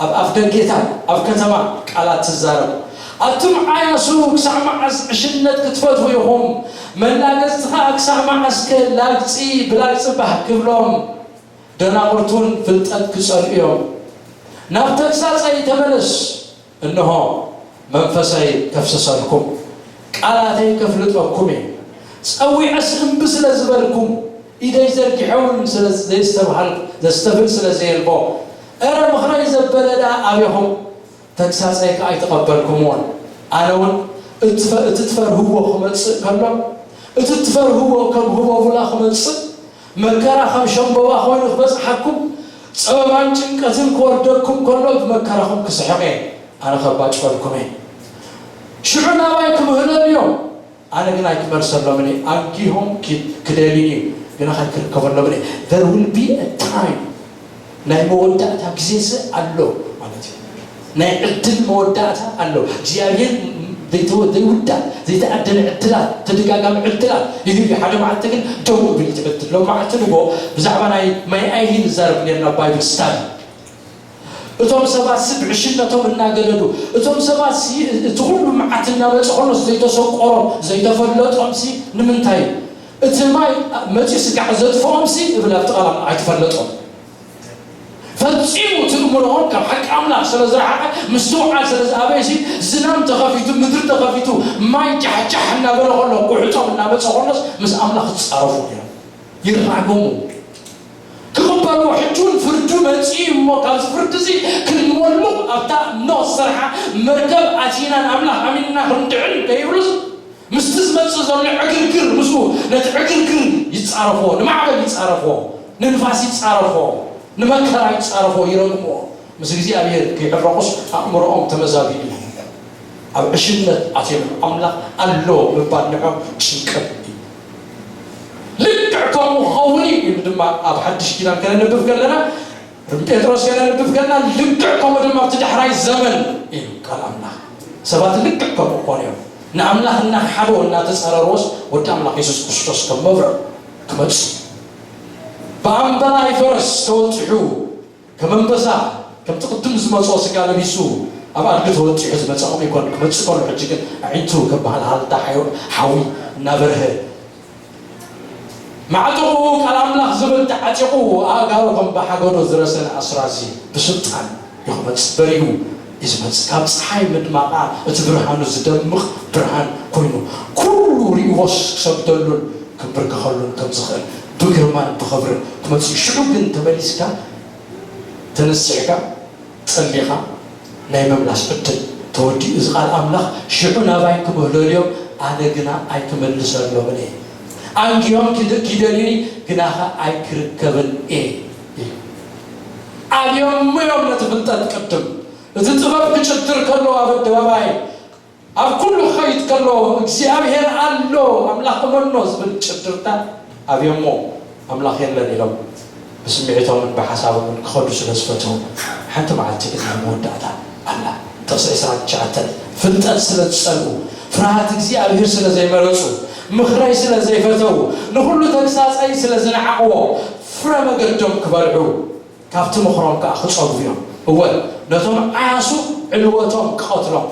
ኣብ ኣፍ ደጌታት ኣብ ከተማ ቃላት ትዛረብ። ኣቱም ዓያሱ ክሳዕ መዓስ ዕሽነት ክትፈትዉ ኢኹም? መላገጽቲ ኸኣ ክሳዕ መዓስከ ላግጺ ብላግጺ ባህ ክብሎም? ደናቑርቱን ፍልጠት ክጸልኡ እዮም። ናብ ተግሳጸይ ተመለስ፣ እንሆ መንፈሰይ ከፍስሰልኩም፣ ቃላተይ ከፍልጠኩም እየ። ጸዊዐስ እምቢ ስለ ዝበልኩም፣ ኢደይ ዘርጊሐ እውን ስለ ዘይስተብሃል ዘስተብል ስለ ዘየልቦ፣ እረ ምኽረይ ዘበለ ደኣ ኣቤኹም፣ ተግሳጸይ ከኣ ኣይተቐበልኩምዎን። ኣነ እውን እትፈ- እቲ ትፈርህዎ ክመጽእ ከሎ፣ እቲ ትፈርህዎ ከም ህቦቡላ ክመጽእ፣ መከራ ከም ሸምበባ ኮይኑ ክበጽሓኩም፣ ጸበባን ጭንቀትን ክወርደኩም ከሎ፣ ብመከራኹም ክስሕቕ እየ። ኣነ ከባጭወልኩም እየ። ሽዑ ናባይ ክምህለሉ እዮም። ኣነ ግን ኣይክመልሰሎምን እየ። ኣንጊሆም ኪ- ክደልዩኒ እዩ፣ ግና ኣይክርከበሎምን እየ። There will be a time፣ ናይ መወዳእታ ግዜስ ኣሎ ማለት እዩ። ናይ ዕድል መወዳእታ ኣሎ። እግዚኣብሔር ዘይተወ- ዘይውዳእ ዘይተዓደለ ዕድላት፣ ተደጋጋሚ ዕድላት ይህብ እዩ። ሓደ መዓልቲ ግን ደው ይብል እቲ ዕድል። ሎም መዓልቲ ንጎ ብዛዕባ ናይ ማይ ኣይሂ ንዛረብ ነርና ባይብል ስታዲ። እቶም ሰባት ሲ ብዕሽነቶም እናገደዱ፣ እቶም ሰባት ሲ እቲ ኩሉ መዓት እናመፀ ከሎስ ዘይተሰቆሮም ዘይተፈለጦም ሲ ንምንታይ እቲ ማይ መፂኡ ስጋዕ ዘጥፍኦም ሲ እብል ኣብቲ ቃል ኣይተፈለጦም። ፈጺሙ እቲ እምሮኦም ካብ ሓቂ ኣምላኽ ስለ ዝረሓቐ ምስትውዓል ስለ ዝኣበየ ሲ ዝናም ተኸፊቱ ምድሪ ተኸፊቱ ማይ ጃሕጃሕ እናበለ ከሎ ኩሕጦም እናመፀ ከሎስ ምስ ኣምላኽ ይፃረፉ ነይሮም። ይራገሙ። ክቕበልዎ ሕጂ እውን ፍርዱ መጺኡ እሞ ካብዚ ፍርዲ እዚ ክንመልቕ ኣብታ ኖህ ዝሰርሓ መርከብ ኣቲና ንኣምላኽ ኣሚንና ክንድዕን ከይብሉስ ምስቲ ዝመጽእ ዘሎ ዕግርግር ምስኡ ነቲ ዕግርግር ይጻረፍዎ፣ ንማዕበል ይጻረፍዎ፣ ንንፋስ ይጻረፍዎ፣ ንመከራ ይጻረፍዎ፣ ይረግምዎ። ምስ እግዚኣብሔር ከይዕረቑስ ኣእምሮኦም ተመዛቢሉ እዩ። ኣብ ዕሽነት ኣትዮም ኣምላኽ ኣሎ ምባል ንዖም ጭንቀት እዩ። ልክዕ ከምኡ ክኸውን እዩ ኢሉ ድማ ኣብ ሓድሽ ኪዳን ከነንብብ ከለና ጴጥሮስ ከነንብብ ከለና ልክዕ ከምኡ ድማ ኣብቲ ዳሕራይ ዘመን እዩ ቃል ኣምላኽ ሰባት ልክዕ ከምኡ ክኾኑ እዮም። ንኣምላኽ እናሓደዎ እናተጸረርዎስ ወዲ ኣምላኽ የሱስ ክርስቶስ ከም መብረቕ ክመጽእ ብኣምበላይ ፈረስ ተወጢሑ ከም ኣንበሳ ከምቲ ቅድም ዝመጾ ስጋ ለቢሱ ኣብ ኣድጊ ተወጢሑ ዝመጸ ከምኡ ይኮን ክመጽእ ከሎ ሕጂ ግን ኣዒንቱ ከም ባህልሃልታ ሓዊ እናበርሀ ማዕጥቑ ቃል ኣምላኽ ዝብል ተዓጢቑ ኣእጋሩ ከም ብሓገዶ ዝረሰነ ኣስራዚ ብስልጣን እዩ ክመጽእ በሪሁ እዩ ዝመጽእ ካብ ፀሓይ ምድማቓ እቲ ብርሃኑ ዝደምቕ ብርሃን ኮይኑ ኩሉ ሪእዎስ ክሰግደሉን ክምብርከኸሉን ከም ዝኽእል ብግርማን ብኽብርን ክመጽእ ሽዑ ግን ተመሊስካ ተነሲሕካ ጸሊኻ ናይ ምምላስ ዕድል ተወዲኡ እዚ ቃል ኣምላኽ ሽዑ ናባይ ክምህለሉ እዮም ኣነ ግና ኣይክምልሰሎምን እየ ኣንግዮም ኪደልዩኒ ግናኸ ኣይክርከብን እየ እዩ ኣብዮም እዮም ነቲ ፍልጠት ቅድም እቲ ጥበብ ክጭድር ከሎ ኣብ ኣደባባይ ኣብ ኩሉ ክኸይድ ከሎ እግዚኣብሔር ኣሎ ኣምላኽ እመኖ ዝብል ጭድርታ ኣብዮሞ ኣምላኽ የለን ኢሎም ብስምዒቶምን ብሓሳቦምን ክኸዱ ስለ ዝፈተው ሓንቲ መዓልቲ ግን ናይ መወዳእታ ኣላ ጥቕሲ ዕስራን ትሽዓተን ፍልጠት ስለ ዝጸልኡ ፍርሃት እግዚኣብሔር ስለ ዘይመረጹ ምኽረይ ስለ ዘይፈተው ንኹሉ ተግሳጸይ ስለ ዝነዓቕዎ ፍረ መገዶም ክበልዑ ካብቲ ምኽሮም ከኣ ክጸግቡ እዮም። እወ፣ ነቶም ዓያሱ ዕልወቶም ክቐትሎም፣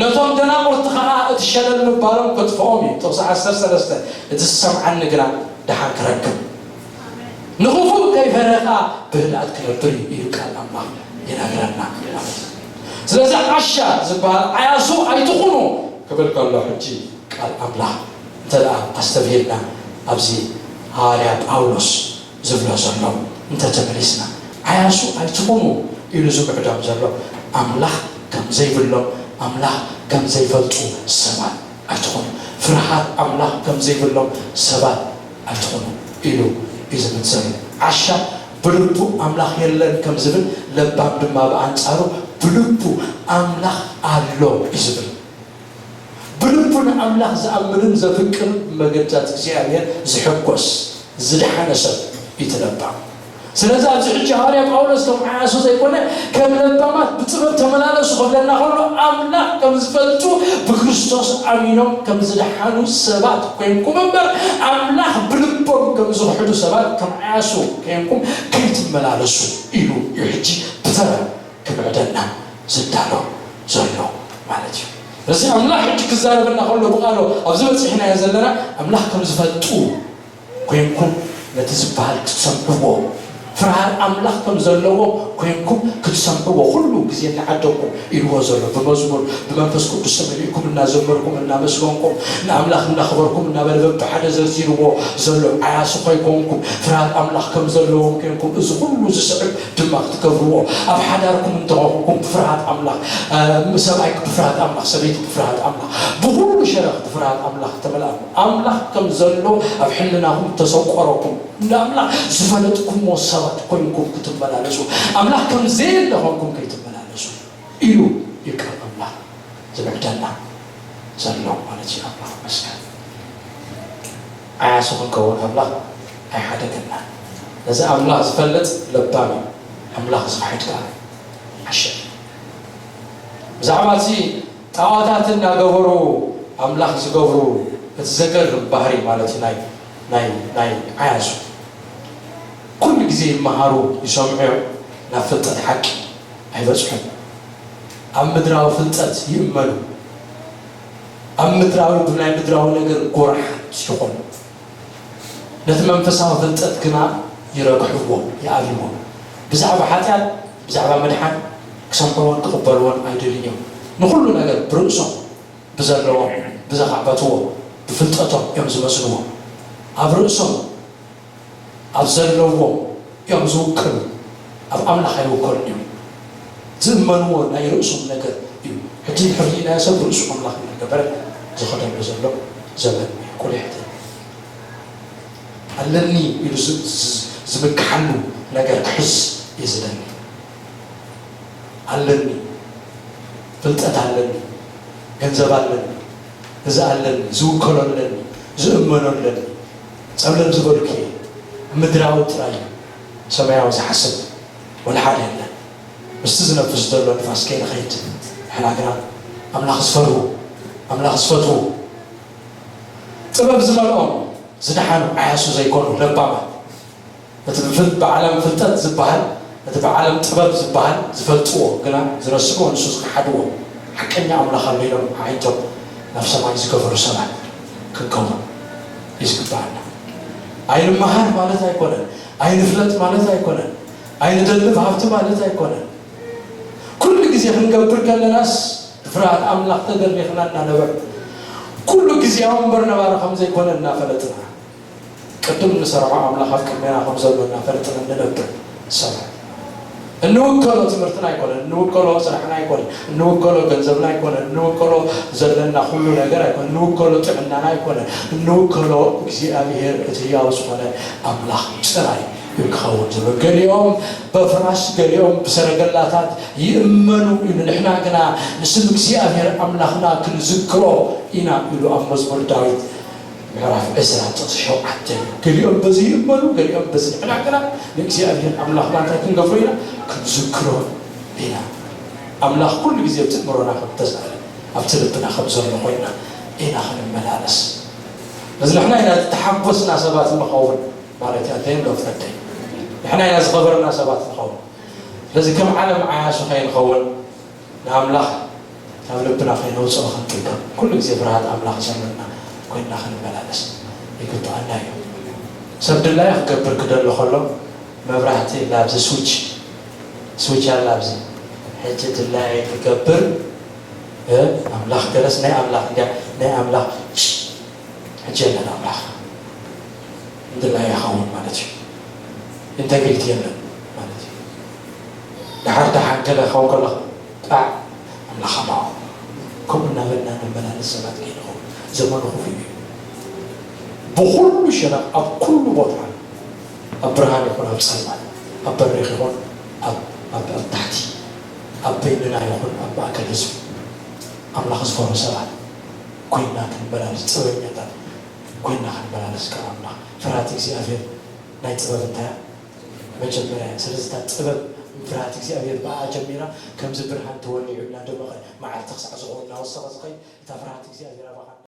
ነቶም ደናቑርቲ ኸኣ እቲ ሸለል ምባሎም ከጥፍኦም እዩ። ጥቕሲ ዓሰርተ ሰለስተ እቲ ዝሰምዓኒ ግና ደሓን ክረክብ፣ ንኽፉእ ከይፈርህ ከኣ ብህድኣት ክነብር እዩ ኢሉ ቃል ኣምላኽ ይነግረና ማለት እዩ። ስለዚ ዓሻ ዝበሃል ዓያሱ ኣይትኹኑ ክብል ከሎ ሕጂ ቃል ኣምላኽ እንተ ደኣ ኣስተብሂልና ኣብዚ ሃዋርያ ጳውሎስ ዝብሎ ዘሎ እንተተመሊስና ዓያሱ ኣይትኹኑ ኢሉ ዝምዕዶም ዘሎ ኣምላኽ ከም ዘይብሎም፣ ኣምላኽ ከም ዘይፈልጡ ሰባት ኣይትኾኑ። ፍርሃት ኣምላኽ ከም ዘይብሎም ሰባት ኣይትኾኑ ኢሉ እዩ ዝምዘር። ዓሻ ብልቡ ኣምላኽ የለን ከም ዝብል፣ ለባም ድማ ብኣንጻሩ ብልቡ ኣምላኽ ኣሎ እዩ ዝብል። ብልቡ ንኣምላኽ ዝኣምንን ዘፍቅርን ብመገድታት እግዚኣብሔር ዝሕጎስ ዝደሓነ ሰብ እዩ እቲ ለባም። ስለዚ ኣብዚ ሕጂ ሃዋርያ ጳውሎስ ከም ዓያሱ ዘይኮነ፣ ከም ለባማት ብጥበብ ተመላለሱ ክብለና ከሎ፣ ኣምላኽ ከም ዝፈልጡ ብክርስቶስ ኣሚኖም ከም ዝደሓኑ ሰባት ኮይንኩም እምበር፣ ኣምላኽ ብልቦም ከም ዝኽሕዱ ሰባት፣ ከም ዓያሱ ኮይንኩም ከይትመላለሱ ኢሉ እዩ ሕጂ ብተራ ክምዕደና ዝዳሎ ዘሎ ማለት እዩ። እዚ ኣምላኽ ሕጂ ክዛረበና ከሎ ብቓሉ ኣብዚ በጺሕናዮ ዘለና፣ ኣምላኽ ከም ዝፈልጡ ኮይንኩም ነቲ ዝበሃል ክትሰምዕዎ፣ ፍርሃት ኣምላኽ ከም ዘለዎ ኮይንኩም ክትሰምዕዎ፣ ኩሉ ግዜ እናዓደኩም ኢልዎ ዘሎ፣ ብመዝሙር ብመንፈስ ቅዱስ ተመሊእኩም እናዘመርኩም እናመስገንኩም ንኣምላኽ እናኽበርኩም እናበለ በብሓደ ዘርዚርዎ ዘሎ ዓያሱ ከይኮንኩም፣ ፍርሃት ኣምላኽ ከም ዘለዎም ኮይንኩም፣ እዚ ኩሉ ዝስዕብ ድማ ክትገብርዎ፣ ኣብ ሓዳርኩም እንተኾንኩም ብፍርሃት ኣምላኽ፣ እ፣ ሰብኣይክ ብፍርሃት ኣምላኽ፣ ሰበይትክ ብፍርሃት ኣምላኽ፣ ብኹሉ ሸነኽ ብፍርሃት ኣምላኽ ተመልኣኩም። ኣምላኽ ከም ዘሎ ኣብ ሕልናኹም ተሰቆረኩም፣ ንኣምላኽ ዝፈለጥኩምዎ ሰባት ኮይንኩም ክትመላለሱ፣ ኣምላኽ ከም ዘየለ ኾንኩም ከይትመላለሱ ኢሉ እዩ ቃል ኣምላኽ ዝምዕደና ዘሎ ማለት እዩ። ኣምላኽ ይመስገን። ዓያሱ ክንከውን ኣምላኽ ኣይሓደገና። ነዚ ኣምላኽ ዝፈልጥ ለባም እዩ። ኣምላኽ ዝኽሕድ ከኣ ዓሻ እዩ። ብዛዕባ እቲ ጣዖታት እናገበሩ ኣምላኽ ዝገብሩ እቲ ዘገርም ባህሪ ማለት እዩ ናይ፣ ናይ፣ ናይ ዓያሱ። ኩሉ ግዜ ይመሃሩ፣ ይሰምዑ እዮም፣ ናብ ፍልጠት ሓቂ ኣይበጽሑን። ኣብ ምድራዊ ፍልጠት ይእመኑ። ኣብ ምድራዊ፣ ብናይ ምድራዊ ነገር ጎራሕ ይኾኑ። ነቲ መንፈሳዊ ፍልጠት ግና ይረግሕዎ፣ ይኣብይዎ። ብዛዕባ ሓጢኣት፣ ብዛዕባ ምድሓን ክሰምዕዎን ክቕበልዎን ኣይደልዩን እዮም። ንኹሉ ነገር ብርእሶም ብዘለዎም፣ ብዘኻዕበትዎ፣ ብፍልጠቶም እዮም ዝመስልዎ። ኣብ ርእሶም ኣብ ዘለዎም እዮም ዝውከሉ፣ ኣብ ኣምላኽ ኣይውከሉን እዮም። ዝእመንዎ ናይ ርእሶም ነገር እዩ። ሕጂ እንድሕር ርኢናዮ ሰብ ርእሱ ኣምላኽ እናገበረ ዝኸደሉ ዘሎ ዘመን እዩ። ቁልሕቲ ኣለኒ ኢሉ ዝ-፣ ዝ-፣ ዝምክሓሉ ነገር ክሕዝ እዩ ዝደሊ። ኣለኒ፣ ፍልጠት ኣለኒ፣ ገንዘብ ኣለኒ፣ እዚ ኣለኒ፣ ዝውከሎ ኣለኒ፣ ዝእመኖ ኣለኒ። ጸብለል ዝበልኩ እየ። ምድራዊ ጥራይ እዩ ሰማያዊ ዝሓስብ ወላ ሓደ የለን። ምስቲ ዝነፍስ ዘሎ ንፋስ ከይንኸይድ፣ ንሕና ግና ኣምላኽ ዝፈርሁ፣ ኣምላኽ ዝፈትዉ፣ ጥበብ ዝመልኦም ዝደሓኑ ዓያሱ ዘይኮኑ ለባማት፣ እቲ ብፍል-፣ ብዓለም ፍልጠት ዝበሃል፣ እቲ ብዓለም ጥበብ ዝበሃል ዝፈልጥዎ ግና ዝረስዕዎ፣ ንሱ ዝኸሓድዎ ሓቀኛ ኣምላኽ ኣሎ ኢሎም ኣዒንቶም ናብ ሰማይ ዝገበሩ ሰባት ክንከውን እዩ ዝግብኣና። ኣይንመሃር ማለት ኣይኮነን፣ ኣይንፍለጥ ማለት ኣይኮነን፣ ኣይንደልብ ሃብቲ ማለት ኣይኮነን። ኩሉ ግዜ ክንገብር ከለናስ ብፍርሃት ኣምላኽ ተደሪኽና እናነበርና፣ ኩሉ ግዜያዊ እምበር ነባሪ ከም ዘይኮነ እናፈለጥና፣ ቅድም ንሰርዖ ኣምላኽ ኣብ ቅድሜና ከም ዘሎ እናፈለጥና እንነብር ሰባት። እንውከሎ ትምህርትና ኣይኮነን፣ እንውከሎ ስራሕና ኣይኮነን፣ እንውከሎ ገንዘብና ኣይኮነን፣ እንውከሎ ዘለና ኩሉ ነገር ኣይኮነን፣ እንውከሎ ጥዕናና ኣይኮነን፣ እንውከሎ እግዚኣብሔር እቲ ህያው ዝኾነ ኣምላኽ ጥራይ እዩ ክኸውን ዝብል። ገሊኦም በፍራስ፣ ገሊኦም ብሰረገላታት ይእመኑ ኢሉ፣ ንሕና ግና ንስም እግዚኣብሔር ኣምላኽና ክንዝክሮ ኢና ኢሉ ኣብ መዝሙር ዳዊት ምዕራፍ ዕስራ ጥቕሲ ሸውዓተ። ገሊኦም በዚ ይእመኑ፣ ገሊኦም በዚ። ንሕና ግና ንእግዚኣብሔር ኣምላኽና እንታይ ክንገብሮ ኢና? ክንዝክሮ ኢና። ኣምላኽ ኩሉ ግዜ ኣብቲ እምሮና ከም ተሳእለ፣ ኣብቲ ልብና ከም ዘሎ ኮይና ኢና ክንመላለስ። በዚ ንሕና ኢና ዝተሓጎስና ሰባት ንኸውን ማለት እያ። እንታይ እንዶ ፍረደይ? ንሕና ኢና ዝኸበርና ሰባት ንኸውን። ስለዚ ከም ዓለም ዓያሱ ከይንኸውን ንኣምላኽ ካብ ልብና ከይነውፅኦ ክንጥንቀቕ፣ ኩሉ ግዜ ፍርሃት ኣምላኽ ዘለና ኮይንና ክንመላለስ ይግብኣና እዩ። ሰብ ድላዩ ክገብር ክደሊ ከሎ መብራህቲ ኣላ ኣብዚ ስዊች፣ ስዊች ኣላ ኣብዚ። ሕጂ ድላየ ክገብር፣ እ፣ ኣምላኽ ገለስ ናይ ኣምላኽ እንዲያ፣ ናይ ኣምላኽ ሕጂ የለን ኣምላኽ። ድላየ ይኸውን ማለት እዩ። ኢንተግሪቲ የለን ማለት እዩ። ደሓር ደሓን ገለ ክኸውን ከሎ ባዕ ኣምላኽ ኣማው። ከምኡ እናበልና ንመላለስ ሰባት ከይንኸውን። ዘመኑ ክፉእ እዩ። ብኹሉ ሸነኽ፣ ኣብ ኩሉ ቦታ፣ ኣብ ብርሃን ይኹን ኣብ ጸልማት፣ ኣብ በሪኽ ይኹን ኣብ፣ ኣብ፣ ኣብ ታሕቲ፣ ኣብ በይንና ይኹን ኣብ ማእከል ህዝቢ፣ ኣምላኽ ዝፈርሁ ሰባት ኮይንና ክንመላለስ፣ ጥበበኛታት ኮይንና ክንመላለስ፣ ካብ ኣምላኽ ፍርሃት እግዚኣብሔር ናይ ጥበብ እንታይ እያ? መጀመርያ እያ። ስለዚ እታ ጥበብ ፍርሃት እግዚኣብሔር ብኣኣ ጀሚራ፣ ከምዚ ብርሃን ተወሊዑ እናደመቐ፣ መዓልቲ ክሳዕ ዝኸውን እናወሰኸ ዝኸይድ፣ እታ ፍርሃት እግዚኣብሔር ኣባኻ